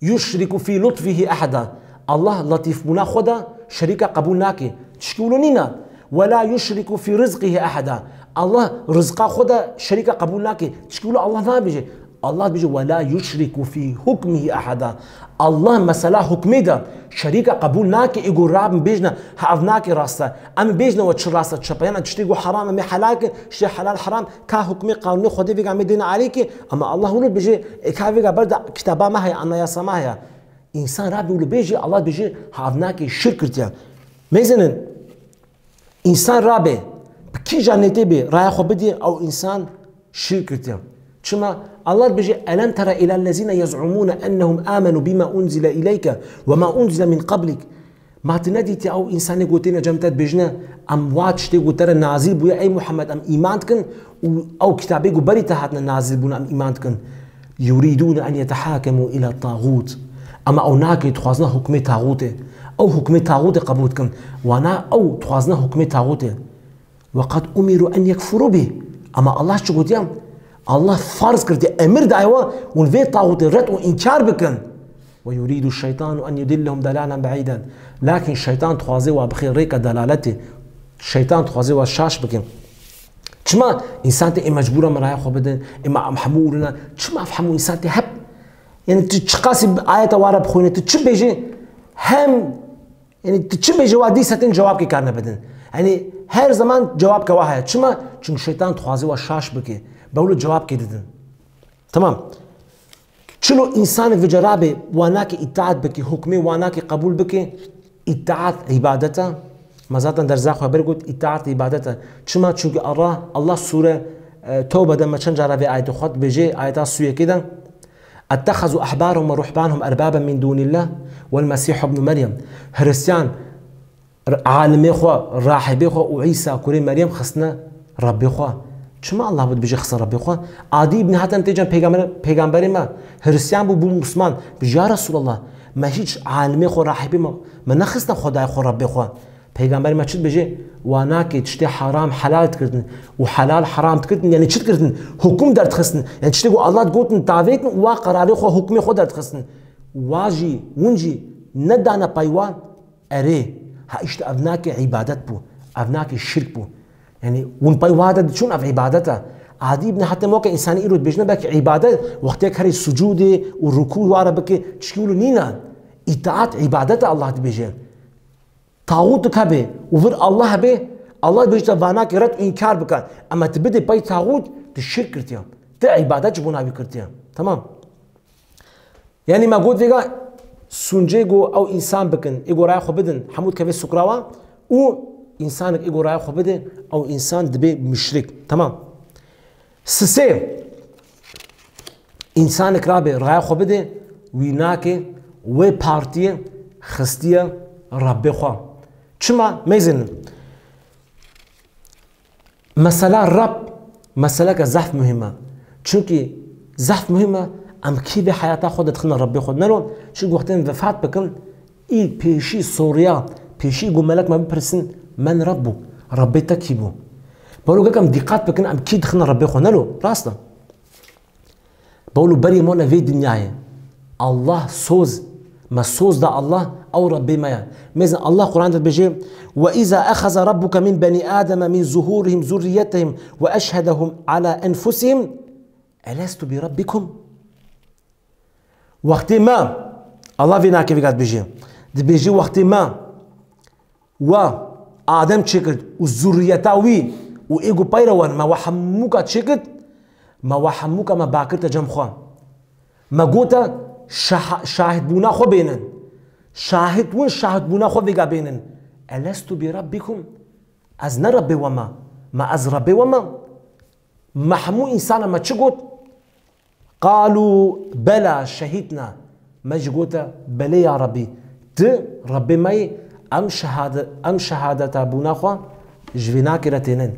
yuşriku fî lutfihi eheda." Allah letîfbûna xwe de şerîka qebûl nake. Tişkî wilo nîne. "Ve la yuşriku fî rizqihi eheda." Allah rizqa xwe de şerîka qebûl nake. Tişkî wilo Allah nabêje. Allah dibêje, "Ve la yuşriku fî hukmihi eheda." Allah mesela hukmê de şerîka qebûl nake, ê ku rabin bêjne, "Ha, ev nake rast e." Em bêjne we çi rast e, çep e. Yana tiştê ku heram em ê helal kin, tiştê helal heram, ka hukmê qanûnê Xwedê vêga me dêne alîkê, ama Allah wilo dibêje, ê ka vêga ber de kitaba me heye, anayasa me heye. Însan rabê wilo bêjî, Allah dibêje, "Ha, ev nake, şirk kirtiye." Mêzinin, însan rabê, bi kîjan nêtê bê, raya xwe bidî, ew însan şirk kirtiye. Çima? Allah dibêje, "Elem tera ilellezîne yez'umûne ennehum âmenû bîma unzile ileyke ve ma unzile min qablik." Ma tu nedîtiye ew însanê ku têne cem te dibêjine, "Em wa tiştê ku te re nazîl bûye, ey Muhammed, em îman dikin û ew kitabê ku berî te hatine nazîl bûne, em îman dikin." "Yurîdûne en yetehâkemû ila tağût." Ema ew nake, dixwazine hukmê taxûtê. Ew hukmê taxûtê qebûl dikin. Wana ew dixwazine hukmê taxûtê. "Ve qad umiru en yekfuru bih." Ama Allah çi gotiye? Allah farz kirdiye, emir daye wan, hûn vê taxûtê red û înkar bikin. "Ve yuridu şeytanu en yudillehum dalalen be'îden." Lakin şeytan dixwaze wa bixê rêka dalaletê. Şeytan dixwaze wa şaş bikin. Çima însan tê ê mecbûra miraya xwe bidin, ê ma em hemû wilo ne? Çima ev hemû însan tê hep, yani tu çiqasî ayeta wara bixwîne, tu çi bêjî, hem Yanî tu çi bêjî wa dîsa tên cewabkê karine bidin. Yanî her zaman cewabke wa heye. Çima? Çünkü şeytan dixwaze wa şaş bike. Bewlo cewabkê didin. Tamam. Çilo însanek vêca rabê wa nake îtaat bike, hukmê wa nake qebûl bike, îtaat îbadet e. Me zaten derza xwe ber got, îtaat îbadet e. Çima? Çünkü Allah, Allah sûre, e, Tewbe de me çend cara vê ayetê xwet, dibêje, ayeta sî û yekê de, "Ettehazu ahbarahum ve ruhbanahum erbaben min dunillah vel Mesîh ibnu Meryem." Hristiyan, alimê xwe, rahibê xwe û Îsa kurê Meryem xistine Rebbê xwe. Çima Allah bi dibêje xistine Rebbê xwe? Adî ibn Hatem tê cem pêgamber-, pêgamberê me, Hristiyan bû, bû Musliman. Bi, "Ya Resulallah, me hiç alimê xwe, rahibê me, me nexistine Xwedayê xwe, Rebbê xwe." Peygamberê me çi dibêje? Wa nake, tiştê haram helal dikirtin û helal haram dikirtin, yani çi dikirtin? Hukum derdixistin. Yani tiştê ku Allah digotin tavêtin û wa qerarê xwe, hukmê xwe derdixistin. Wa jî, win jî nedane pey wa, erê, ha işte ev nake îbadet bû, ev nake şirk bû. Yani win pey wa de diçûn ev îbadet e. Adî ibn Hatem weke însanî îro dibêjne belkî îbadet, wextê kerê sucûdê û rukû ware bike, çikî wilo nîne. Îtaat îbadet e Allah dibêje. Tağût hebe û vir Allah hebe, Allah dibêje te vanakê red û înkar bike. Ema tu bidê pey tağût, tu şirk kirtiye. Tu îbadet ji bona wî kirtiye. Tamam. Yanî me got vêga suncê ku ew însan bikin, ê ku raya xwe bidin, hemû dikeve sukra wan û însanek ê ku raya xwe bide, ew însan dibe muşrik. Tamam. Sisê, însanek rabe raya xwe bide, wî nake wê partiyê xistiye Rebbê xwe. Çima? Mêzinin. Mesela Rab, meseleke zehf muhîm e. Çunkî zehf muhîm e, em kî vê heyata xwe de dixine Rebbê xwe. Nero, çunkî wextên vefat bikin, î pêşî soriya, pêşî ku melek me bipirsin, "Men Rab bû, Rebbê te kî bû?" Baro gek em dîqat bikin, em kî dixine Rebbê xwe. Nero, rast e. Bawlo berî mane vê dinyayê. Allah soz, me soz da Allah, ew Rebbê me ye. Mêzin Allah Quran de dibêje, "Ve iza ehaza rabbuke min beni Ademe min zuhurihim zurriyetehim ve eşhedehum ala enfusihim, elestu bi rabbikum?" Wextê me, Allah vê nakê vêga dibêje. Dibêje wextê me, we Adem çêkir û zurriyeta wî û ê ku peyre wan me we hemûka çêkir, me we hemûka me bakirte cem xwe. Me gote şah-, şahidbûna xwe bênin. Şahid win şahidbûna xwe vêga bênin. Elestu bi rabbikum? Ez ne Rebbê we me? Me ez Rebbê we me? Me hemû însana me çi got? Qalû bela şehîdna. Me jî gote, belê ya Rebbî, tu Rebbê me yî, em şehade-, em şehadeta bûna xwe ji vê nakê re tênin.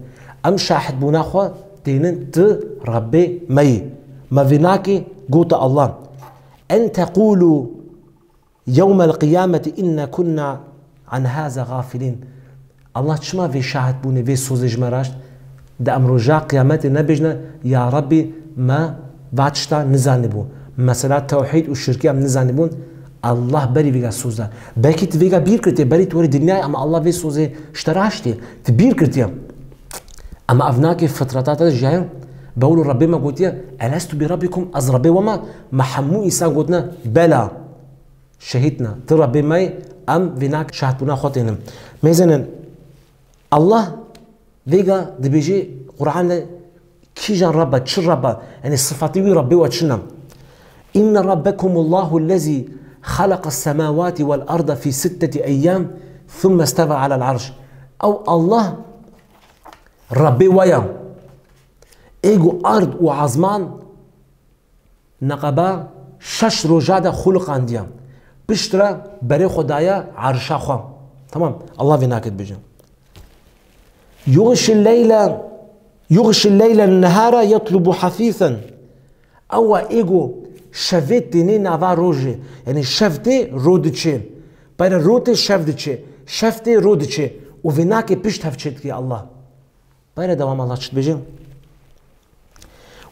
Em şahidbûna xwe tênin, tu Rebbê me yî. Me vê nakê gote Allah. En teqûlû Yewmel qiyameti inna kunna an haza gafilin. Allah çima vê şahid bûne, vê sozê ji me raşt? Di em roja qiyametê nebêjne, ya Rabbî, me va tişta nizanibû. Mesela tewhîd û şirkî em nizanibûn. Allah berî vêga soz da. Belkî tu vêga bîr kirtiye, berî tu werî dinyayê, ama Allah vê sozê ji te raştiye. Tu bîr kirtiye. Ama ev nakê fitreta te de jiyaye. Bawlo Rabbê me gotiye, "Elestu bi Rabbikum, ez Rabbê we me?" Me hemû însan gotine, "Bela." Şehîdna, tu Rebbê me yî, em vê nak şahidbûna xwe tênin. Mêzinin, Allah vêga dibêje Quran de kîjan Reb e, çi Reb e, yanî sifatê wî Rebbê we çi ne? Inne Rabbekumullahu lezî xalaqas semawati vel arda fî sitteti eyyam thumme steva alel arş. Ew Allah Rebbê we ye. Ê ku ard û azman Neqeba şeş roja de xuliqandiye. Piştre berê xwe daye arşa xwe. Tamam, Allah vê nakê dibêje. Yuxşi leyle, yuxşi leyle nehara yetlubu hafîfen. Ewa ê ku şevê tênê nava rojê. Yanî şev tê ro diçê. Peyre ro tê şev diçê. Şev tê ro diçê. Û vê nakê pişt hev çêdikê Allah. Peyre dewam Allah çi dibêje?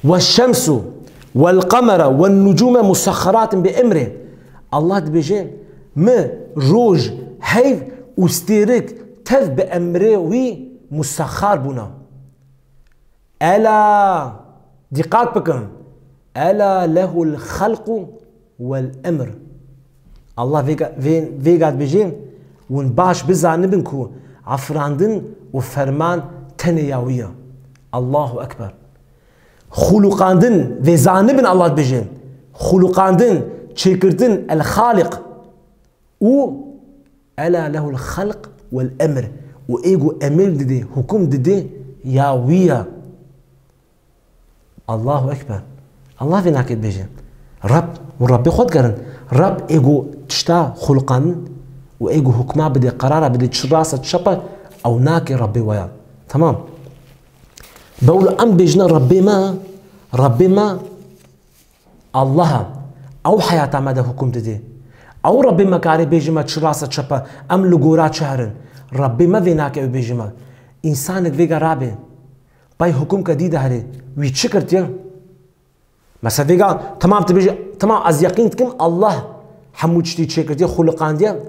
Weşşemsu welqemera wennucume musaxxeratin bi emrê. Allah dibêje, mi roj, heyv û stêrik tev bi emrê wî musaxxar bûne. Ela, dîqat bikin. Ela lehul xelqu wel emr. Allah vêga, vê, vêga dibêje, hûn baş bizanibin ku afirandin û ferman tenê ya wî ye. Allahu Ekber. Xuluqandin, vê zanibin Allah dibêje. Xuluqandin, çêkirtin, el Xaliq. Û ela lehul xelq wel emr. Û ê ku emir didê, hukum didê, ya wî ye. Allahu Ekber. Allah vê nakê dibêje. Rab û Rabbê xwe digerin. Rab ê ku tişta xuliqandin û ê ku hukma bidê, qerara bidê, çi rast e, çi çep e, ew nakê Rabbê we ya. Tamam. Bawlo em bêjine Rabbê me, Rabbê me Allah e. Ew heyata me de hukum didê. Ew Rabbê me karê bêjime çi rast e, çep e, em li gora çi herin. Rabbê me vê nakê ew bêjime. Însanek vêga rabe. Pey hukum ke dî de herê, wî çi kirtiye? Mesela vêga, temam tu bêjî, temam ez yeqîn dikim Allah hemû tiştî çêkirtiye, xuliqandiye.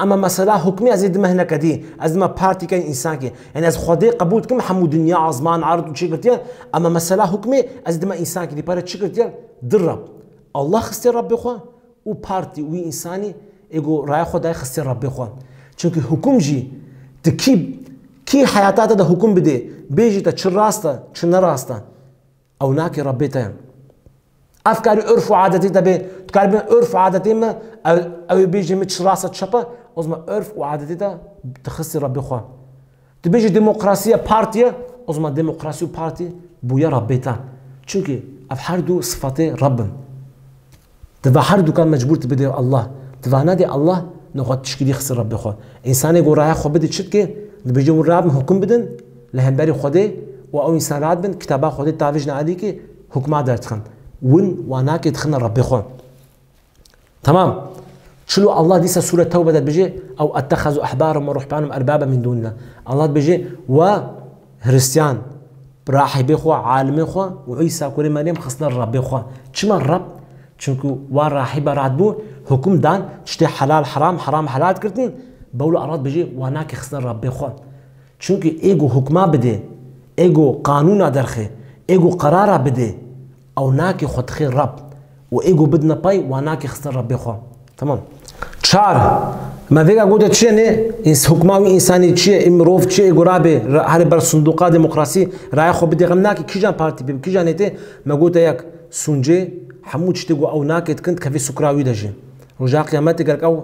Ama mesela hukmê ez ê dime hineke dî, ez dime partîkên însankî. Yanî ez Xwedê qebûl dikim, hemû dinya, azman, erd û çi girtiye, ama mesela hukmê ez ê dime însankî dî. Pere çi girtiye? Di Reb. Allah xistiye Rebbê xwe û partî û wî însanî ê ku raya xwe dayê xistiye Rebbê xwe. Çimkî hukum jî di kî, kî heyata te de hukum bidê, bêjî te çi rast e, çi ne rast e. Ew nake Rebbê te ye. Ev karî urf û adetê te bê. Tu karî bê urf û adetê me, ew, ew ê bêjê min çi rast e, çep e, o zaman urf û adetê te tu xistî Rebbê xwe. Tu bêjî demokrasî ye, partî ye, o zaman demokrasî û partî bûye Rebbê te. Çimkî ev her du sifatê Reb in. Divê her dukan mecbûr tu bidê Allah. Divê nedê Allah, nexwe tişkî dî xistî Rebbê xwe. Însanê ku raya xwe bidê çi dike? Dibêje hûn rabin hukum bidin li hemberî Xwedê û ew însan radibin kitaba Xwedê tavêjine alîkî hukma derdixin. Win wa nake dixine Rebbê xwe. Temam. Çilo Allah dîsa sûre Tewbe de dibêje, "Ew ettexezu ehbarahum ve ruhbanahum erbaba min dûnillah." Allah dibêje, "Wa Hristiyan, rahîbê xwe, alimê xwe û Îsa kurê Meryem xistine Rebbê xwe." Çima Reb? Çimkî wa rahîba radibû, hukum dan, tiştê helal heram, heram helal dikirtin, bawlo Allah dibêje, "Wa nake xistine Rebbê xwe." Çimkî ê ku hukma bidê, ê ku qanûna derxê, ê ku qerara bidê, ew nake xwe dixê Reb û ê ku bidine pay, wa nake xistine Rebbê xwe. Tamam. Çar. Me vêga gote çi ye nê? Îns-, hukma wî însanî çi ye? Ê mirov çi ye? Ê ku rabê, ra-, herê ber sindoqa demokrasî raya xwe bidê, xem nake kîjan partî bê, kîjan nêtê? Me gote yek, sûncê hemû tiştê ku ew nake dikin dikeve sûkra wî de jî. Roja qiyametê gerek ew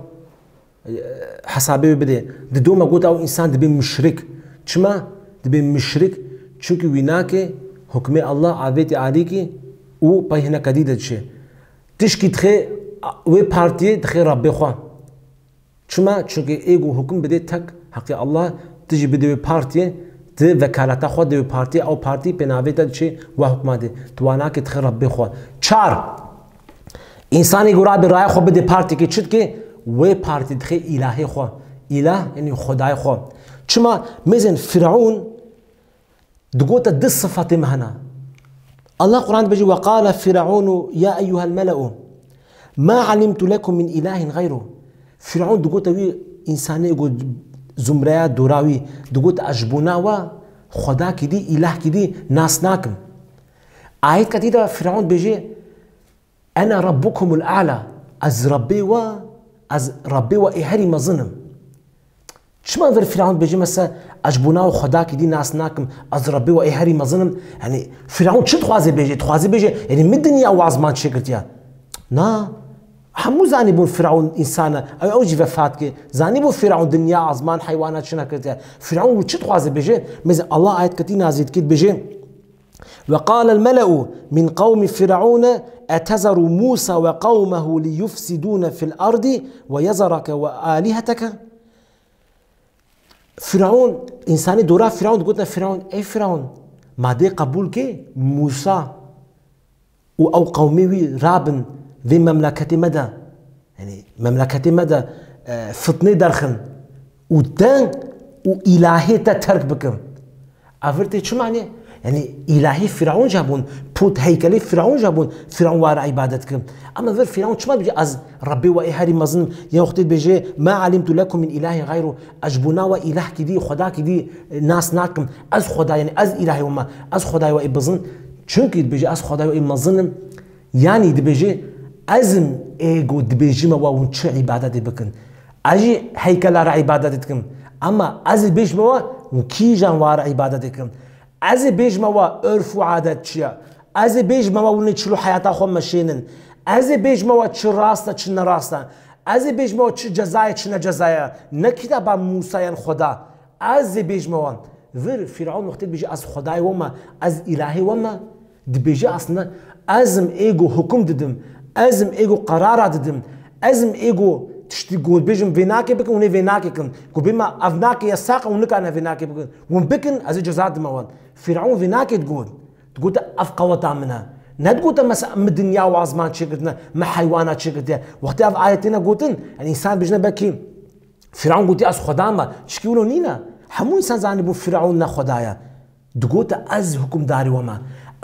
hesabê wê bidê. Di doma got ew însan dibê muşrik. Çima dibê muşrik? Çimkî wî nake hukmê Allah, avêtê alîkî û pey hineke dî de diçe. Tişkî dixê wê partiyê dixê Rebbê xwe. Çima? Çimkî ê ku hukum bidê tek heqê Allah, tu jî bidê wê partiyê, tu vekaleta xwe dê wê partiyê, ew partî pê navê te diçe wa hukma dê. Tu wa nake dixê Rebbê xwe. Çar. Însanê ku rabê raya xwe bidê partîkê çi dike? Wê partî dixê îlahê xwe. Îlah, yanî xwedayê xwe. Çima mêzên Fîreûn digote du sifatê me hene. Allah Quran dibêje, "Ve qale Fîreûnu ya eyyuhel mele'u ma alimtu lekum min îlahin xeyru." Fîreûn digote wî însanê ku zumreya dora wî, digote, "Ez ji bona we xwedakî dî, îlahkî dî nas nakim." Ayet ketî de Fîreûn dibêje, "Ene Rabbukumul A'la." Ez Rebbê we, ez Rebbê we ê herî mezin im. Çima vir Fîrewn dibêje, mesela, "Ez ji bona we xwedakî dî nas nakim, ez Rebbê we ê herî mezin im"? Yanî Fîrewn çi dixwaze bêje? Dixwaze bêje, yanî min dinya û azman çêkirtiye. Na, hemû zanîbûn Fîrewn însan e. Ew, ew jî vefat kir. Zanîbû Fîrewn dinya, azman, heywana çi nekirtiye. Fîrewn wî çi dixwaze bêje? Mêze Allah ayet ketî nazîl dikî dibêje, "Ve qâlel mele'u min qewmi Fir'ûne etezeru Mûsa ve qewmehu li yufsidûne fil erdî ve yezerake ve âliheteke." Firaun, însanê dora Firaun digotin, Firaun, ey Firaun, ma dê qebûl kê Mûsa û ew qewmê wî rabin vê memleketê me de, yanî memleketê me de, e, fitnê derxin û te û îlahê te terk bikin. Ev vir tê çi manê? Yanî îlahê Firaun jî hebûn, pût heykelê Firaun jî hebûn, Firaun ware îbadet kirin. Ama vir Firaun çima dibêje, ez Rebbê we ê herî mezin im, yan wextê dibêje, "Ma alimtu lekum min îlahin xeyru", ez ji bona we îlahkî dî, xwedakî dî, e, nas nakim. Ez xweda, yanî ez îlahê we me, ez xwedayê we ê bizin. Çunkî dibêje, ez xwedayê we ê mezin im. Yanî dibêje, ez im ê ku dibêjime we hûn çi îbadetê bikin. Ez jî heykela re îbadetê dikim. Ema ez ê bêjime we hûn kîjan ware îbadetê dikin. Ez ê bêjime we urf û adet çi ye. Ez ê bêjime we hûn ê çilo heyata xwe meşênin. Ez ê bêjime we çi rast e, çi ne rast e. Ez ê bêjime we çi ceza ye, çi ne ceza ye. Ne kitaba Mûsa yan Xweda. Ez ê bêjime we. Vir Fîraun wextê dibêje, ez Xwedayê we me, ez îlahê we me. Dibêje aslında, ez im ê ku hukum didim, ez im ê ku qerara didim, ez im ê ku tiştî ku dibêjim vê nake bikin, hûn ê vê nake kin. Ku bêma ev nake yesaq e, hûn nikane vê nake bikin. Hûn bikin, ez ê ceza dime wan. Fîraun vê nake digot. Digote ev qeweta min e. Nedigote mesela min dinya û azman çêkirtine, min heywana çêkirtiye. Wextê ev ayet têne gotin, yanî însan bêjine belkî Fîraun gotiye ez Xweda me. Çikî wilo nîne. Hemû însan zanîbû Fîraun ne Xweda ye. Digote, ez hukimdarê we me.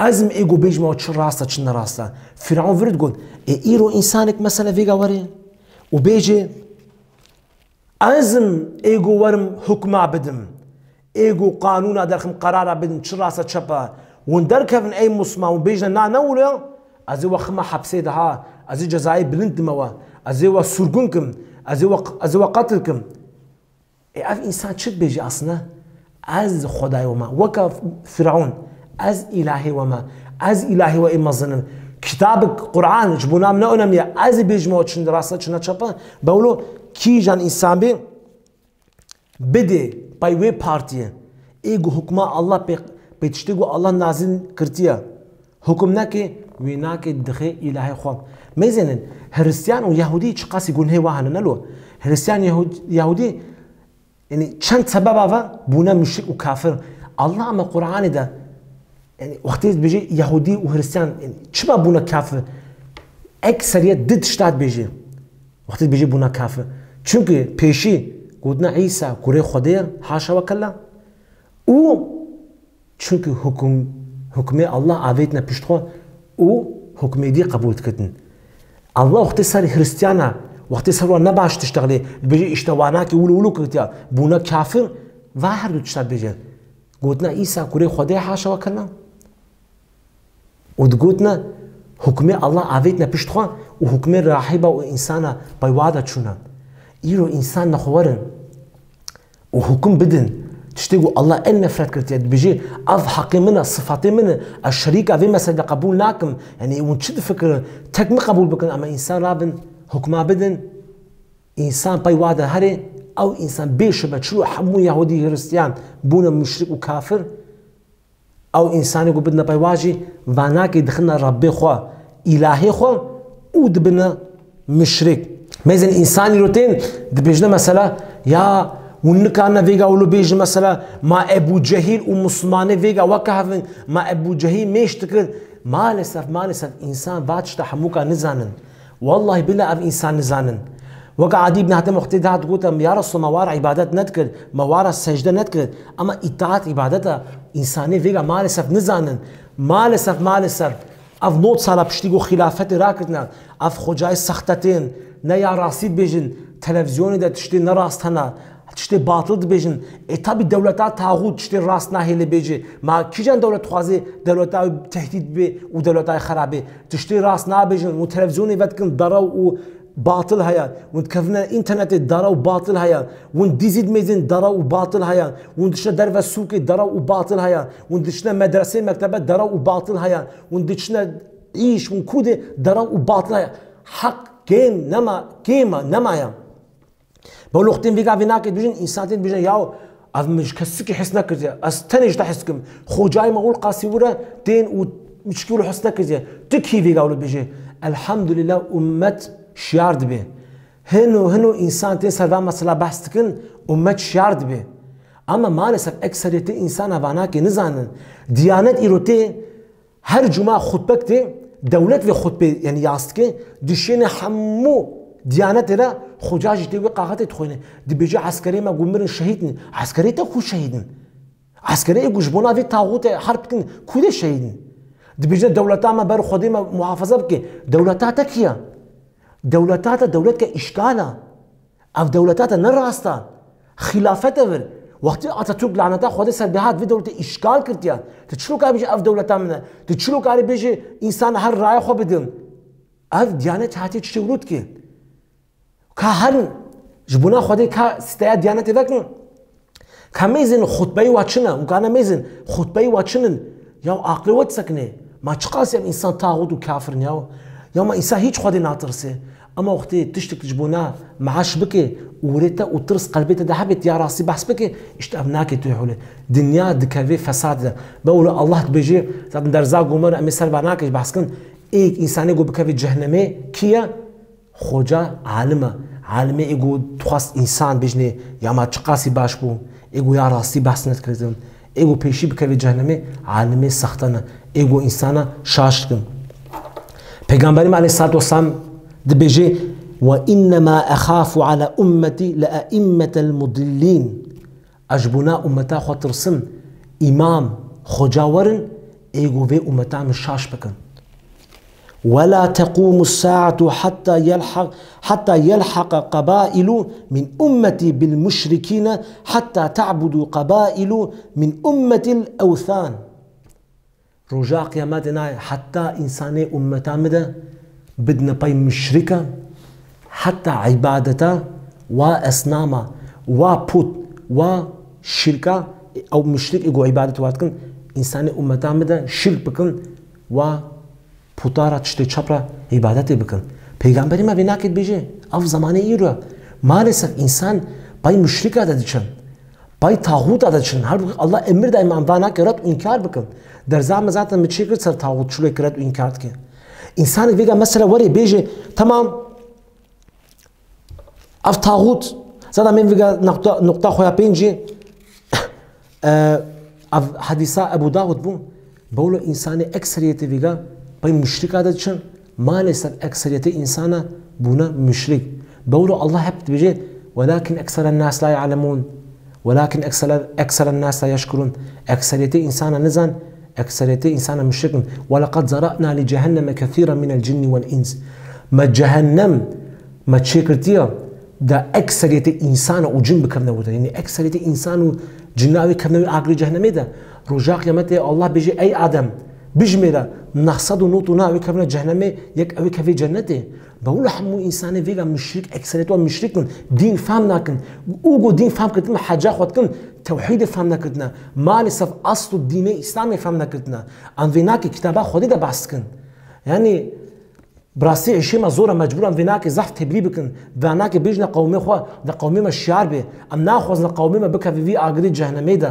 Ez im ê ku bêjime we çi rast e, çi ne rast e. Fîraun vir digot, ê îro însanek mesela vêga were û bêje, Ez im ê ku werim hukma bidim, ê ku qanûna derxim, qerara bidim, çi rast e, çep e. Hûn derkevin ey Musliman, hûn bêjine na ne wilo, ez ê we xima hepsê de ha, ez ê cezayê bilind dime we, ez ê we surgun kim, ez ê we, ez ê we qetil kim. Ê, ev însan çi dibêje aslında? Ez Xwedayê we me. Weke Firaun, ez îlahê we me. Ez îlahê we ê mezin im. Kitabek Quran ji bo na min ne önemli ye. Ez ê bêjime we çi rast e, çi ne çep e. Bewlo kîjan însan bê bidê pey wê partiyê. Ê ku hukma Allah pê, pê tiştê ku Allah nazil kirtiye. Hukum neke, wê nake, dixê îlahê xwe. Mêzênin, Hristiyan û Yahudî çiqasî gunhê wa hene, ne lo? Hristiyan, Yahud-, Yahudî, yani çend sebeba ve bûne müşrik û kafir. Allah me Qur'anê de, yani wextê dibêje Yahudî û Hristiyan, yani çima bûne kafir? Ekseriyet di tişta dibêje. Wextê dibêje bûne kafir. Çünkü pêşî gotine Îsa kurê Xwedê ye, haşa ve kella. Û Çunku hukum, hukmê Allah avêtine pişt xwe û hukmê dî qebûl dikitin. Allah wextê ser Hristiyana, wextê ser wan nebaş diştexlê, dibêje, işte, wana ki wilo wilo kirtiya, bûne kafir, va her du tişta dibêje. Gotina Îsa kurê Xwedê, haşa ve kella. Û digotina, hukmê Allah avêtine pişt xwe û hukmê rahiba û însana pey wa de çûne. Îro însan nexwerin û hukum bidin. Tiştê ku Allah en nefret kirtiye, dibêje, ev heqê min e, sifatê min e, ez şerîka vê meselê de qebûl nakim. Yani hûn çi difikirin? Tek min qebûl bikin, ama însan rabin, hukma bidin. Însan pey wa de herê, ew însan bê şibe çilo hemû Yahudî, Hristiyan bûne muşrik û kafir. Ew însanê ku bidine pey wa jî, vanakê dixine Rebbê xwe, îlahê xwe û dibine muşrik. Mêzên însanî ro tên dibêjine mesela, ya hûn nikarine vêga wilo bêjin mesela, ma Ebû Cehîl û Muslimanê vêga weke hev in, ma Ebû Cehîl mêş dikir. Maalesef, maalesef însan va tişta hemûka nizanin. Wallahî billah ev însan nizanin. Weke Adî ibn Hatem wextê dihat digote, ya Resul, me wara îbadet nedikir, me wara secde nedikir. Ama îtaat îbadet e, însanê vêga maalesef nizanin. Maalesef, maalesef. Ev nod sala piştî ku xîlafetê rakirtine, ev xocayê sextetên, ne ya rastî dibêjin, televîzyonê de tiştê nerast hene, tiştê batil dibêjin. Ê, tabî dewleta taxût tiştê rast nahêle bêje. Ma kîjan dewlet dixwaze dewleta wî tehdît bê û dewleta wî xerab bê? Tiştê rast nabêjin. Hûn televîzyonê vedikin, derew û batil heye. Hûn dikevine înternetê, derew û batil heye. Hûn dîzî dimêzin, derew û batil heye. Hûn diçine derve sûkê, derew û batil heye. Hûn diçine medresê, mektebe, derew û batil heye. Hûn diçine îş, hûn kû dê, derew û batil heye. Heq kêm nema, kêm e, nemaye. Bawlo wextên vêga vê nake dibêjin, însan tên dibêjin, yaw, ev min ji kesikî hes nekiriye. Ez tenê ji te hes dikim. Xocayê me ûl qasî wire tên û min çikî wilo hes nekiriye. Tu kî vêga wilo dibêje? Elhamdulillah, ummet şiyar dibe. Hino, hino însan tên ser van mesela behs dikin, ummet şiyar dibe. Ama maalesef ekseriyetê însan ev anakê nizanin. Diyanet îro tê her cuma xutbek tê, dewlet vê xutbê, yani yaz dike, dişêne hemû diyanetê re, xoca jî tê wê qaxetê dixwîne. Dibêje eskerê me ku mirin şehîd in. Eskerê te ku şehîd in? Eskerê ê ku ji bona vê taxûtê herb dikin, ku dê şehîd in? Dibêje dewleta me ber Xwedê me muhafaza bike. Dewleta te kî ye? Dewleta te dewletke îşgal e. Ev dewleta te ne rast e. Xîlafet e vir. Wextî Atatürk laneta Xwedê ser bê hat vê dewletê îşgal kirtiye. Tu çilo karî bêjî ev dewleta min e? Tu çilo karî bêjî însan her raya xwe bidin? Ev diyanet hatiye tiştê wilo dike. Ka herin ji bona Xwedê ka siteya diyanetê vekin. Ka mêzin xutbeyê wa çi ne? Û ka ne mêzin xutbeyê wa çi nin? Ya aqilê we disekine. Ma çiqas em însan taxût û kafir in ya? Ya ma însan hîç Xwedê natirse? Ama wextê tiştek ji bona meaş bike û rê te û tirs qelbê te de hebe, ya rastî behs bike, îşte ev nake tu holê. Dinya dikeve fesad de. Be wilo Allah dibêje, zaten derza gomer em ê ser va nake ji behs kin. Êk însanê ku bikeve cehnemê kî ye? Xoca alim e. Alimê ê ku dixwast însan bêjinê ya ma çiqasî baş bû, ê ku ya rastî behs nedikiritin, ê ku pêşî bikevê cehnemê, alimê sexte ne, ê ku însana şaş dikin. Pêgamberê me aleyhissalatu vesselam dibêje, "Ve innema exafu ala ummeti le eimmetel mudillîn." Ez ji bona ummeta xwe tirsim, îmam, xoca werin, ê ku vê ummeta min şaş bikin. ولا تقوم الساعة حتى يلحق، حتى يلحق قبائل من أمتي بالمشركين، حتى تعبد قبائل من أمتي الأوثان. Roja qiyametê nayê heta însanê ummeta min de bidine pey muşrika, heta îbadeta wa esnama, wa put, wa şirka, ew muşrik ê ku îbadet wa dikin, însanê ummeta min de şirk bikin, wa puta re, tiştê çap re îbadetê bikin. Pêgamberê me vê nakê dibêje, ev zemanê îro. Maalesef însan pey muşrika de diçin. Pey taxûta de diçin. Her Allah emir daye me em va nake red û înkar bikin. Derza me zaten min çêkir ser taxût, çilo ki red û înkar dike. Însanê vêga mesela were bêje, temam, ev taxût, zaten min vêga nuqta, nuqta xwe ya pêncî, e, ev hedîsa Ebû Dawud bû. Bawlo însanê ekseriyetê vêga pey muşrika de diçin. Maalesef ekseriyetê însana bûne muşrik. Bawlo Allah hep dibêje, "Welakin ekseren nas la ya'lemûn. Welakin ekseren, ekseren nas la yeşkurûn." Ekseriyetê însana nizan, ekseriyetê însana muşrik in. "Welaqad zara'na li cehenneme kethîran minel cinni wel ins." Me cehennem, me çêkirtiye da ekseriyetê însana û cin bikevne wê de. Yanî ekseriyetê însan û cinna wê kevne wê agirê cehennemê de. Roja qiyametê Allah bêje, "Ey Adem, bijmêre neh sed û nod û neh wê kevne cehennemê, yek ew ê kevê cennetê." Bawlo hemû însanê vêga muşrik, ekseriyet wan muşrik in, dîn fehm nakin. Û ku dîn fehm kirtin, heca xwe dikin, tewhîdê fehm nekirtine. Maalesef asl û dînê Îslamê fehm nekirtine. Em vê nakê kitaba Xwedê de behs dikin. Yanî, bi rastî îşê me zor e, mecbûr em vê nakê zehf têbîrî bikin. Vê nakê bêjine qewmê xwe, de qewmê me şiyar bê. Em naxwazine qewmê me bikeve vî agirê cehennemê de.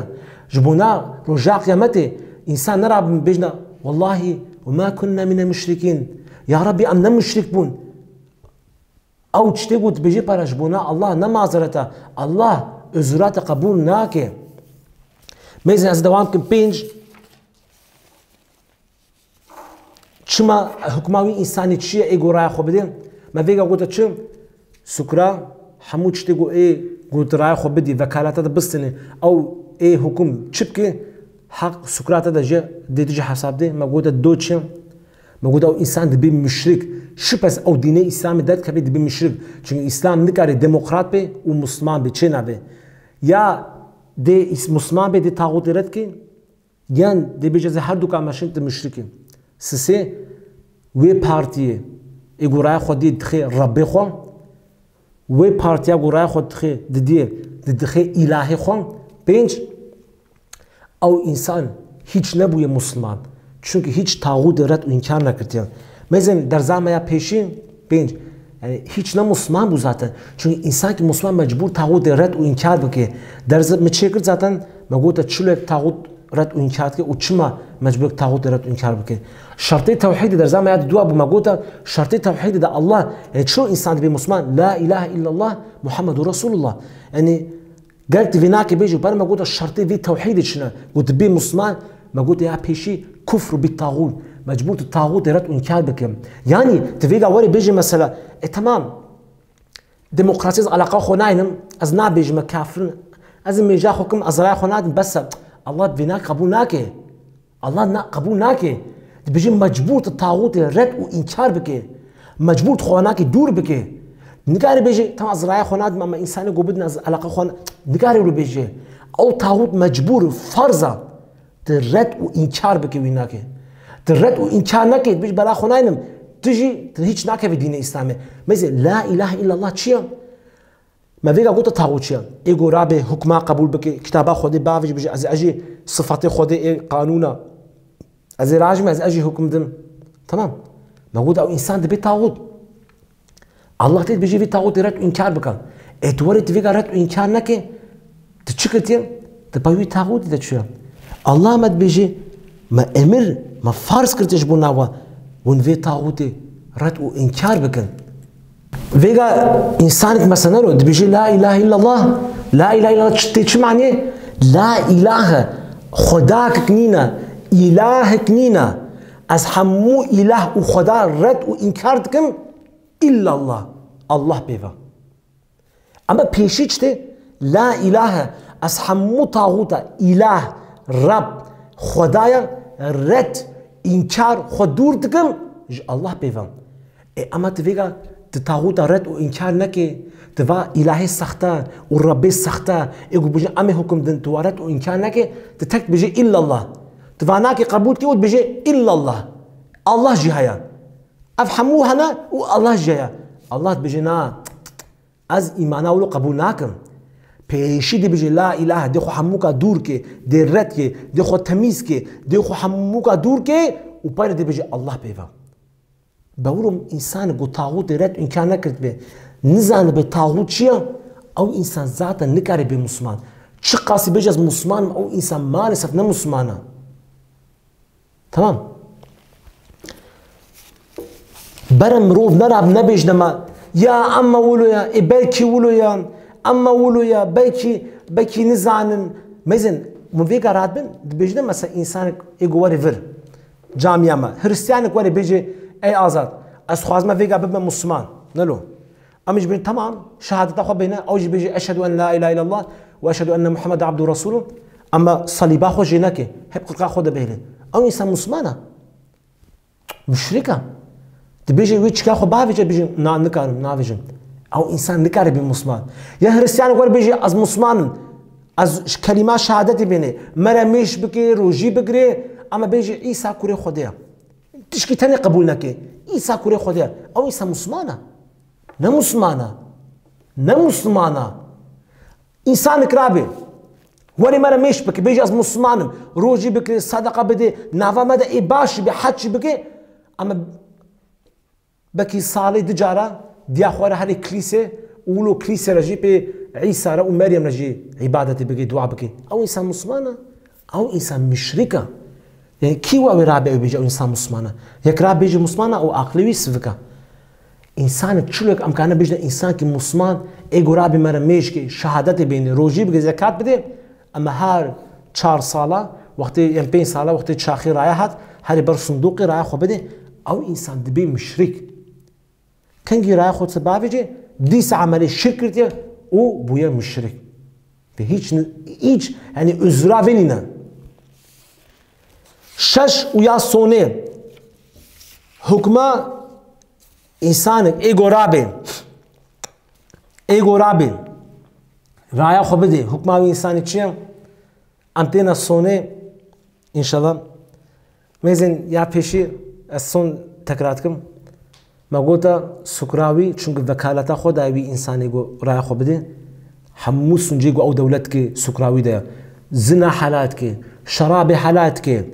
Ji bona roja qiyametê însan nerabin bêjine, "Wellahî, we ma kunna mine muşrikîn." Ya Rabbî, em ne muşrik bûn. Ew tiştê ku dibêje pere ji bona Allah ne mazeret e. Allah uzura te qebûl nake. Mêzin ez dewam kim pênc. Çima hukma wî însanî çi ye, ê ku raya xwe bidê? Me vêga gote çi? Sukra, hemû tiştê ku ê ku tu raya xwe bidî, vekalata te bistînî, ew ê hukum çi bike, heq sukra te de jî dê tu jî hesab dê. Me gote do çi? Me gote ew însan dibê muşrik. Şipes ew dînê Îslamê derdikeve dibê muşrik. Çünkü Îslam nikare demokrat be û Musliman be, çê nabe. Ya dê Îs-, Musliman be, dê taxûtê red ke, Yan dê bêje ez ê her du ka meşin tu muşrik î. Sisê, wê partiyê ê ku raya xwe dî dixê Rebbê xwe, wê partiya ku raya xwe dixê didiyê, di dixê îlahê xwe. Pênc, ew însan hîç nebûye Musliman. Çunkî hîç taxûtê red û înkar nekirtiye. Mêzin derza me ya pêşî, pênc. Yani hîç ne Musliman bû zaten. Çünkü însan ki Musliman mecbûr taxûtê red û înkar bike. Derz mi çêkir zaten, me gote çilo yek taxût red û înkar dike û çima mecbûr taxûtê red û înkar bike. Şertê tewhîdê derza me ya dua bû, me gote şertê tewhîdê de Allah, yani çilo însan dibe Musliman, la ilahe illallah Muhammedur Resulullah. Yani Gerek tu vê nakê bêjî, ber me gote şertê vê tewhîdê çi ne? Got tu bê Musliman, me gote ya pêşî kufr bî taxût. Mecbûr tu taxûtê red û înkar bike. Yanî tu vêga werê bêjî mesela, e, temam, demokrasî ez eleqa xwe naynim, ez nabêjim me kafirin, ez ê mêja xwe kim, ez raya xwe nadim, bes e. Allah vê nak qebûl nake. Allah na, qebûl nake. Dibêje mecbûr tu taxûtê red û înkar bike. Mecbûr tu xwe nakê dûr bike. Nikarê bêje, tamam, ez raya xwe nadim, ama însanê ku bidin ez eleqa xwe na-, nikarê wilo bêje. Ew taxût mecbûr, farz e. Tu red û înkar bike wî nake. Tu red û înkar nake, dibêje bela xwe naynim. Tu jî, tu hîç nakevî dînê Îslamê. Mêzin, la ilahe illallah çi ye? Me vêga gote taxût çi ye? Ê ku rabe hukma qebûl bike, kitaba Xwedê bavêje, bêje, ez, ez jî sifatê Xwedê ê qanûna. Ez ê rajim, ez, ez jî hukm dim. Tamam. Me gote ew însan dibe taxût. Allah tê dibêje vê taxûtê red û înkar bike. Ê tu werê tu vêga red û înkar neke, tu çi kiriye? Tu pey wî taxûtê de çûye. Allah me dibêje, me emir, me farz kiriye ji bo nawa. Hûn vê taxûtê red û înkar bikin. Vêga însanek mesela ro dibêje la ilahe illallah. La ilahe illallah çi tê, çi manê? La ilahe, xwedakek nîne, îlahek nîne. Ez hemû îlah û xweda red û înkar dikim, illallah, Allah bêve. Ama pêşî çi tê? La ilahe, ez hemû taxûta, îlah, Rab, xwedaya red, înkar, xwe dûr dikim, Ji Allah pê ve. E, ama tu vêga, tu taxûta red û înkar neke, tu va îlahê sexte û Rebbê sexte, ê ku bijin em ê hukum din, tu wa red û înkar neke, tu tek dibêje illallah. Tu va nake qebûl ke û dibêje illallah. Allah jî heye. Ev hemû hene û Allah jî heye. Allah dibêje na. Ez îmana wilo qebûl nakim. Pêşî dibêje la îlahe, dê xwe hemûka dûr ke, dê red ke, dê xwe temîz ke, dê xwe hemûka dûr ke û pere dibêje Allah pê ve. Bewro însan ku taxûtê red înkar nekirdibe, nizanibe taxût çi ye, ew însan zaten nikare bê musliman. Çiqasî bêje ez musliman im, ew însan maalesef ne musliman e. Tamam. Bere mirov nerabe nebêjne me, ya emma wilo ya, ê belkî wilo ya, emma wilo ya, belkî, belkî nizanin. Mezin, min vêga radibin, dibêjne mesela însanek ê ku were vir camiya me. Hristiyanek were bêje, ey Azad, ez xwazime vêga bibime musliman. Nelo. Em jî bên, tamam, şehadeta xwe bêne, ew jî bêje, "Eşhedû en la ilahe illallah ve eşhedû enne Muhammeden abdû resûlû." Ama salîba xwe jê neke, hep qirqa xwe de bihêle. Ew însan musliman e. Muşrik e. Dibêje, wê çika xwe bavêje, bêje, "Na, nikarim, navêjim." Ew însan nikare bê musliman. Ya Hristiyan were bêje, "Ez musliman im." Ez ji kelîma şehadetê bêne. Mere mêş bike, rojî bigire, ama bêje, "Îsa kurê Xwedê ye." Tişkî tenê qebûl neke. Îsa kurê Xwedê ye. Ew însan musliman e. Ne musliman e. Ne musliman e. Însanek rabe. Were mere mêş bike. Bêje ez musliman im. Rojî bike, sedeqa bide. Nava me de ê baş be, hec bike. Ama belkî salê du cara diya xwe re herê kilîse û wilo kilîse re jî pê Îsa re û Meryem re jî îbadetê bike, dua bike. Ew însan musliman e? Ew însan muşrik e. Yani kî wa wê rabe ew bêje ew însan musliman e? Yek rabe bêje musliman e, ew aqilê wî sivik e. Însanek çilo yek em karine bêjine însankî musliman, ê ku rabe mere mêşkê, şehadetê bêne, rojî bike, zekat bide, ama her çar sala, wextê, yan pênc sala, wextê çaxî raya hat, herê ber sindoqê raya xwe bide, ew însan dibê muşrik. Kengî raya xwe bavêje, dîsa emelê şirk kiriye û bûye muşrik. Ve hiç, hiç, yani uzra vê nîne. Şeş û ya sonê hukma însanek ê ku rabe, ê ku rabe raya xwe bide, hukma wî însanê çi ye? Em têne sonê, înşallah. Mêzên ya pêşî ez son tekrar dikim. Me gota sukra wî, çunku vekaleta xwe daye wî însanê ku raya xwe bide. Hemû suncê ku ew dewlet dike sukra wî de ye. Zina helal dike, şerabê helal dike.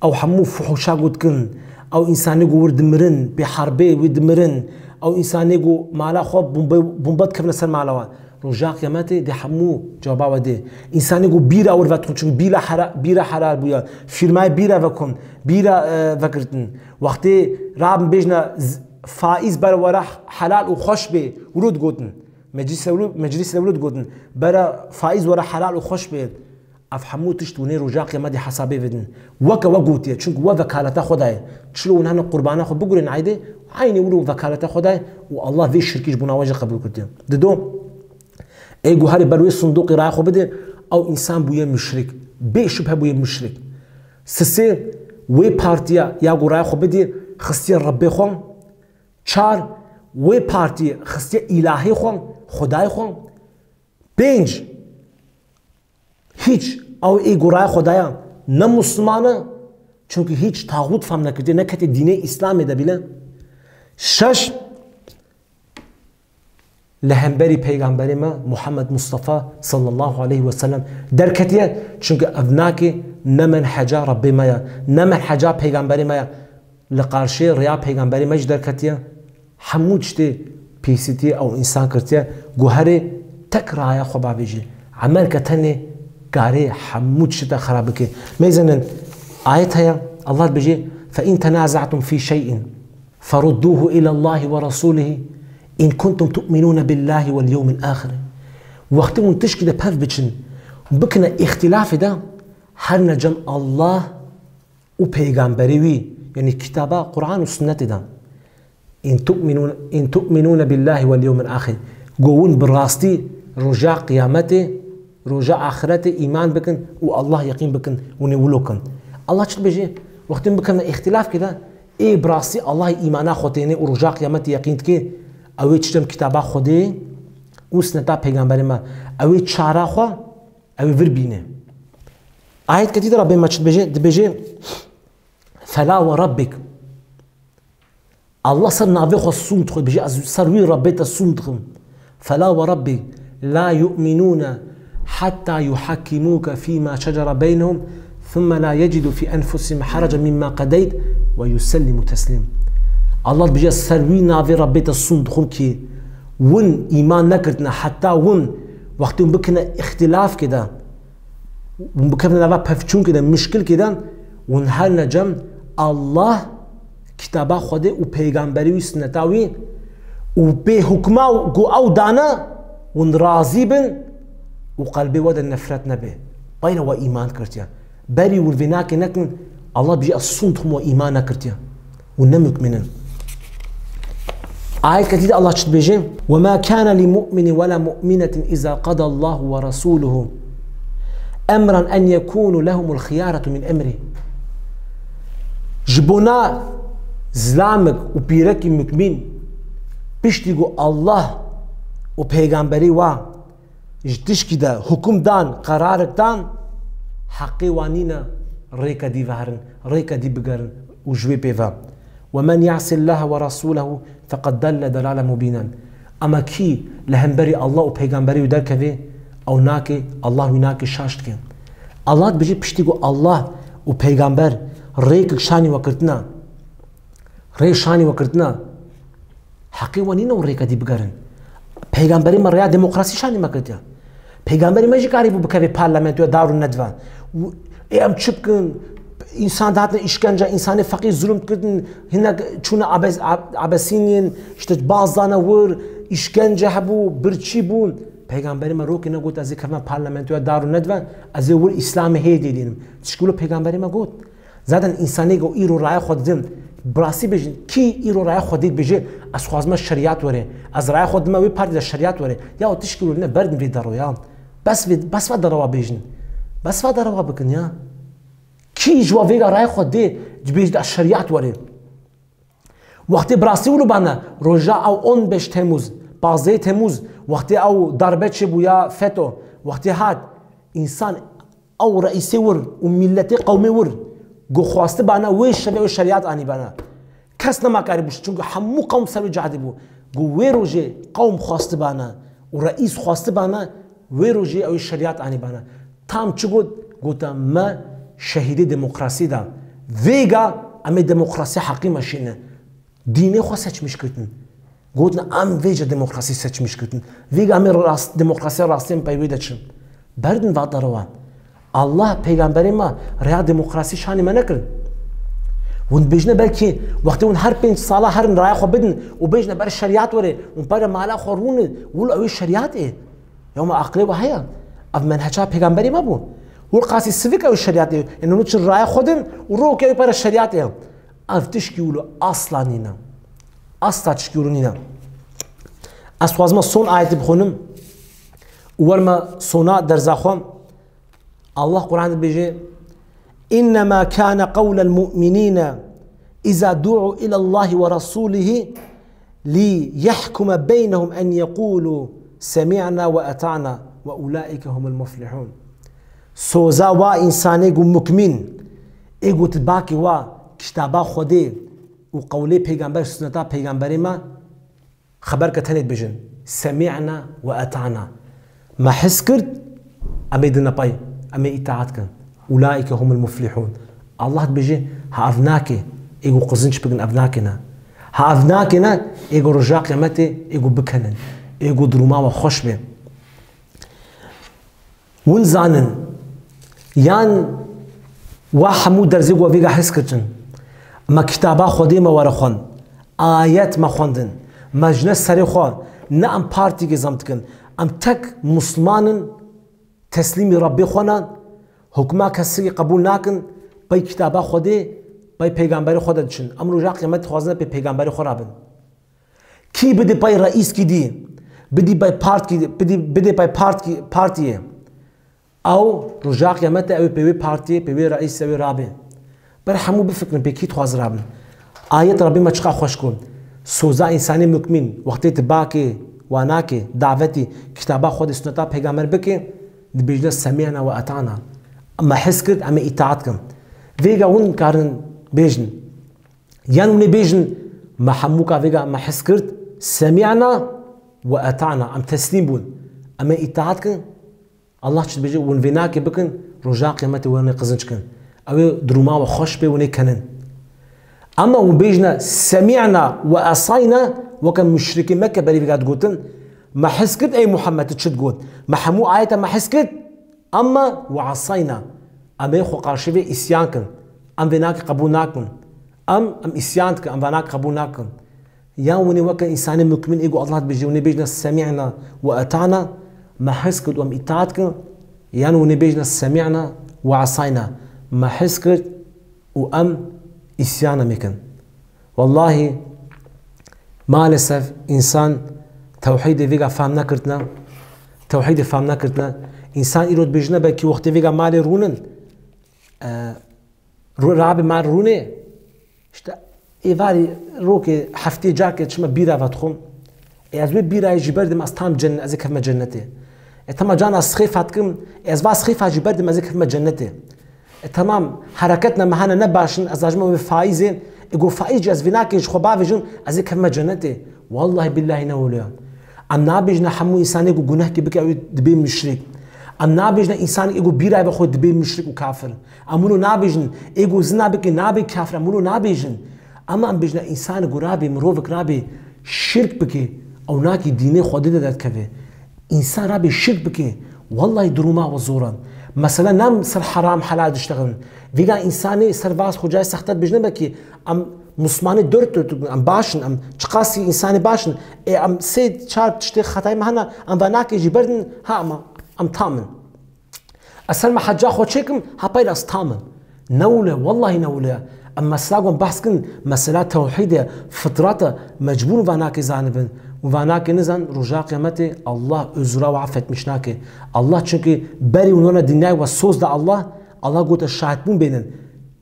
Ew hemû fuhuşa ku dikin, ew însanê ku wir dimirin, bi herbê wî dimirin, ew însanê ku mala xwe bombe, bombe dikevine ser mala wan. Roja qiyametê dê hemû cewaba we dê. Însanê ku bîra wir vedixwin, çunku bîra hera-, bîra helal bûye. Fîrmayê bîra vekin, bîra, e, vegirtin. Wextê rabin bêjne z-, faîz ber were helal û xweş bê, wilo digotin. Meclîs re wilo, meclîs re wilo digotin. Bere faîz were helal û xweş bê. Ev hemû tişt hûn ê roja qiyametê hesabê vedin. Weke we gotiye, çunku we vekaleta xwe daye. Çilo hûn hene qurbana xwe bigurin eydê, eynî wilo vekaleta xwe daye û Allah vê şirkî ji bona we jî qebûl kiriye. Dido, ê ku herê ber wê sindoqê raya xwe bide, ew însan bûye muşrik. Bê şubhe bûye muşrik. Sisê, wê partiya ya ku raya xwe bidî, xistiye Rebbê xwe. Çar, wê partiyê xistiye îlahê xwe, xwedayê xwe. Pênc, hiç ew ê ku raya xwe daye ne Musliman e, çunku hiç taxût fam nekiriye, neketiye dînê Îslamê de bîle. Şeş, li hemberî Peygamberê me Muhammed Mustafa sallallahu aleyhi ve sellem derketiye, çunku ev nake ne menheca Rebbê me ye, ne menheca Peygamberê me ye. Li qarşê rêya Peygamberê me jî derketiye. Hemû tiştê pîsîtiyê ew însan kiriye, guherê tek raya xwe bavêjî. Emelke tenê karê hemû tiştê te xerab bike. Mêzenin ayet heye, Allah dibêje, "Fe in tenazatum fî şey'in ferudduhu ilallahi ve rasulihi in kuntum tu'minûne billahi vel yewmil ahir." Wextê hûn tişkî de pev biçin, bikine îxtilafê de, herine cem Allah û peygamberê wî, yanî kitaba Quran û sunnetê de. In tu'minûn-, in tu'minûne billahi vel yewmil ahir. Go hûn bi rastî roja qiyametê, roja axiretê îman bikin û Allah yeqîn bikin, hûn ê wilo kin. Allah çi dibêje? Wextê hûn bikevine îxtilafkê de, Ê bi rastî Allahê îmana xwe têne û roja qiyametê yeqîn dike, ew ê çi dem kitaba Xwedê û sineta pêgamberê me, ew ê çara xwe, ew ê vir bîne. Ayet ketî de Rabbê me çi dibêje? Dibêje, "Fela ve Rabbik." Allah ser navê xwe sûm dixwe, dibêje, "Ez ser wî Rabbê te sûm dixwim." Fela ve Rabbî la yu'minûne hatta yuhakkimuke fîma şecere beynehum thumme la yecidu fî enfusihim haracan mimma qedeyt ve yusellimu teslîm. Allah dibêje, ser wî navê Rabbê te sûm dixwim ki win îman nekirtine, heta win wextê win bikine îxtilafkê de, hûn bikevin nava pevçûnkê de, mişkilkê de, hûn herine cem Allah, kitaba Xwedê û peygamberî wî, sunneta wî û bê hukma ku ew dane, hûn razî bin û qelbê we de nefret nebe. Peyre we îman kirtiye. Berî hûn vê nakê nekin, Allah bijî ez sûnd xwe we îman nekirtiye. Hûn ne mukmin in. Ayet ketî de Allah çi dibêje? "Ve ma kana li mu'minin ve la mu'minetin iza qada Allahu ve rasuluhu emran en yekunu lehumul xiyaratu min emri." Ji bona zilamik û pîrekî mukmin, piştî ku Allah û peygamberî wa ji tişkî de hukum dan, qerarik dan, heqê wan nîne rêke dî veherin, rêke dî bigerin û ji wê pê ve. "Ve men ya'sillahe ve rasûlehu feqed delle delalen mubînen." Ama kî li hemberî Allah û peygamberî wî derkeve, ew nake, Allah wî nake, şaş dike. Allah dibêje piştî ku Allah û peygamber rêkek şanî we kirtina, rê şanî we kirtina, heqê we nîne û rêke dî bigerin. Peygamberê me rêya demokrasî şanî me ketiye. Peygamberê me jî karîbû bikeve parlamentoya Darun Nedve. Û ê em çi bikin? Însan dihatine îşkence, însanê feqîr zulm dikirin, hinek çûne Abes-, Ab-, Abesîniyên, işte baz dane wir, îşkence hebû, birçî bûn. Peygamberê me rokê negot, "Ez ê kevime parlamentoya Darun Nedve, ez ê wir Îslamê hê dê dînim." Tişkî wilo peygamberê me got. Zaten însanê ku îro raya xwe didin, bi rastî bêjin, kî îro raya xwe dê dibêje, "Ez xwazime şeriyat were, ez raya xwe dime wê partî de şeriyat were." Ya o tişkî wilo ne, berdin vê deroya. Bes vê, bes va derewa bêjin. Bes va derewa bikin ya. Kî ji wa vêga raya xwe dê dibêje, "Ez şeriyat were." Wextê bi rastî wilo bane, roja ew on beş Temmuz, pazdeh Temmuz, wextê ew darbe çêbû ya feto, wextê hat, însan ew reîsê wir û miletê qewmê wir ku xwastibana wê şevê ew şeriyat anîbana. Kes nema karî bû, çunku hemû qewm ser wê cehedê bû. Ku wê rojê qewm xwastibana û reîs xwastibana, wê rojê ew şeriyat anîbana. Tam çi got? Gota, "Me şehîdê demokrasî da. Vêga em ê demokrasî heqî meşîne." Dînê xwe seçmiş kirtin. Gotin, "Em vêca demokrasî seçmiş kirtin. Vêga em ê rast, demokrasiya rastî em pey wê de çin." Berdin va derewan. Allah, peygamberê me rêya demokrasî şanî me nekirin. Hûn dibêjine belkî wextê hûn her pênc sala herin raya xwe bidin û bêjine ber şeriyat were, hûn pere mala xwe rûnin, wilo ew ê şeriyat ê. Ya me aqilê we heye? Ev menheca peygamberê me bû. Hûn qasî sivik ew ê şeriyat ê. Yanî hûn çi raya xwe din û rokê ew pere şeriyat ê. Ev tişkî wilo asla nîne. Asla tişkî wilo nîne. Ez xwazime son ayetî bixwînim û werme sona derza xwe. Allah Quran dibêje, "Innema kana qawlel mu'minine iza du'u ilallahi ve rasulihi li yahkume beynehum en yekulu semi'na ve eta'na ve ulaike humul muflihun." Soza wa însanê ku mukmin, ê ku tibakî wa kitaba Xwedê û qewlê peygamber, sunneta peygamberê me, xeber ke tenê dibêjin, "Semi'na ve eta'na." Me his kir, em ê dine pey, em ê îtaat kin. "Ulaike humul muflihun." Allah dibêje, ha ev nake, ê ku qizinç bikin, ev nake ne. Ha ev nake ne, ê ku roja qiyametê, ê ku bikenin, ê ku duruma we xweş be. Hûn zanin, yan wa hemû derzê ku vêga his kirtin, me kitaba Xwedê me were xwend, ayet me xwendin, me ji ne serê xwe, ne em partîkê zem dikin, em tek Musliman in, teslîmî Rebbê xwe ne, hukma kesikî qebûl nakin, pey kitaba Xwedê, pey peygamberê xwe de diçin. Em roja qiyametê dixwazin pey peygamberê xwe rabin. Kî bidî pey reîskî dî, bidî pey partkî, bidî, bidî pey partkî, partiyê. Ew roja qiyametê ew ê pê wê partiyê, pê wê reîsê wê rabê. Ber hemû bifikirin pê kî dixwaze rabin. Ayet Rabbê me çiqa xweş ku soza însanê mukmîn wextê tu bakê, wanakê, davetî kitaba Xwedê, sunneta pêgamber bike, dibêjne semî'na we eta'na. Me his kir, em ê îtaat kin. Vêga hûn karin bêjin. Yan hûn ê bêjin, me hemûka vêga me his kir, semî'na we eta'na. Em teslîm bûn. Em ê îtaat kin. Allah çi dibêje, hûn vênakê bikin, roja qiyametê wênê qizinc kin. Ew ê duruma we xweş bê, hûn ê kenin. Ama hûn bêjine, semî'na we esayna, weke muşrikê Mekke berî vêga digotin, me his kir, ey Muhammed, tu çi digot? Me hemû ayeta me his kir, ama we esayna. Em ê xwe qarşî vê îsyan kin. Em vênakê qebûl nakin. Em, em îsyan dikin, em vênakê qebûl nakin. Yan hûn ê weke însanê mukmîn ê ku Allah dibêje, hûn ê bêjine semî'na we eta'na, me his kir û em îtaat kin, yan hûn ê bêjine semî'na we esayna, me his kir û em îsyana me kin. Wellahî, maalesef însan tewhîdê vêga fehm nekirtine, tewhîdê fehm nekirtine. Însan îro dibêjine belkî wextê vêga malê rûnin, e, Ru-, rabê me rûnê, işte, êvarî rokê heftê carkê çima bîra vedixwim. Ê ez wê bîrayê jî berdim, ez tam cen-, ez ê kevme cennetê. E, tema cana sixêfa dikim, ê ez va sixêfa jî berdim, ez ê kevme cennetê. E, temam, hereketna me hene ne baş in, ez ajima wê faîzê, ê go faîz jî ez vênakê ji xwe bavêjim, ez ê kevme cennetê. Wellahî billahî ne wilo ye. Em nabêjine hemû însanê ku gunehkî bike ew dibê muşrik. Em nabêjine însanê ku bîrayê vexwe dibê muşrik û kafir. Em wilo nabêjin, ê ku zina bike nabe kafir, em wilo nabêjin. Ama em bêjine însanê ku rabê, mirovek rabê şirk bike, ew nakî dînê Xwedê de derdikeve. Însan rabê şirk bike, wellahî duruma we zor e. Mesela ne em ser heram helal diştexilin. Vêga însanê ser vas xwe cayê sexte dibêjine belkî em Muslimanê dört dört em baş in, em çiqasî însanê baş in. Ê em sê çar tiştê xetayê me hene, em vênakê jî berdin, ha, ama em tam in. Ez ser me heca xwe çêkim, ha peyra ez tam im. Ne wile, wellahî ne wile. Em mesela ku em behs kin, mesela tewhîd e, fitrat e, mecbûr vênakê zanibin. Û vênakê nizan, roja qiyametê Allah özra we affetmiş nake. Allah çünkü berî hûn wena dinyayê we soz da Allah, Allah gote şahidbûn bênin.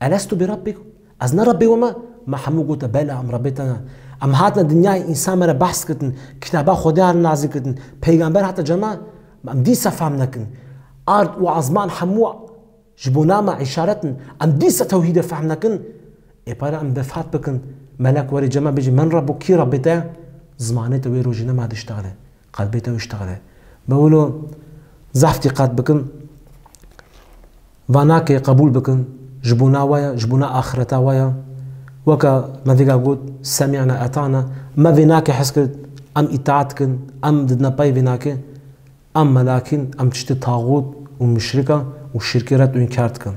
Elestu bi rabbikum? Ez ne Rebbê we me? Me hemû gote, bela, em Rebbê te ne. Em hatine dinyayê, însan me re behs kitin, kitaba Xwedê hatin nazil kitin, peygamber hate cema, em dîsa fehm nekin. Ard û ezman hemû ji bo nama îşaret in. Em dîsa tewhîdê fehm nekin. Ê para em vefat bikin, melek werê cema bêjî, "Men Rebbuk?" Kî Rebbê te? Zimanê te wê rojê nema diştexile. Qelbê te wê ştexile. Be wilo zaf dîqat bikin. Vanakê qebûl bikin, ji bona we ye, ji bona axireta we ye. Weke me vêga got, semî'na eta'na, me vênakê hez kir, em îtaat kin, em didine pey vênakê, em melakîn, em tiştê taxût û muşrika û şirkê red û înkar dikin.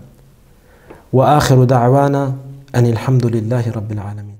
Ve axiru da'wana enîl hemdulillahî rabbil alemîn.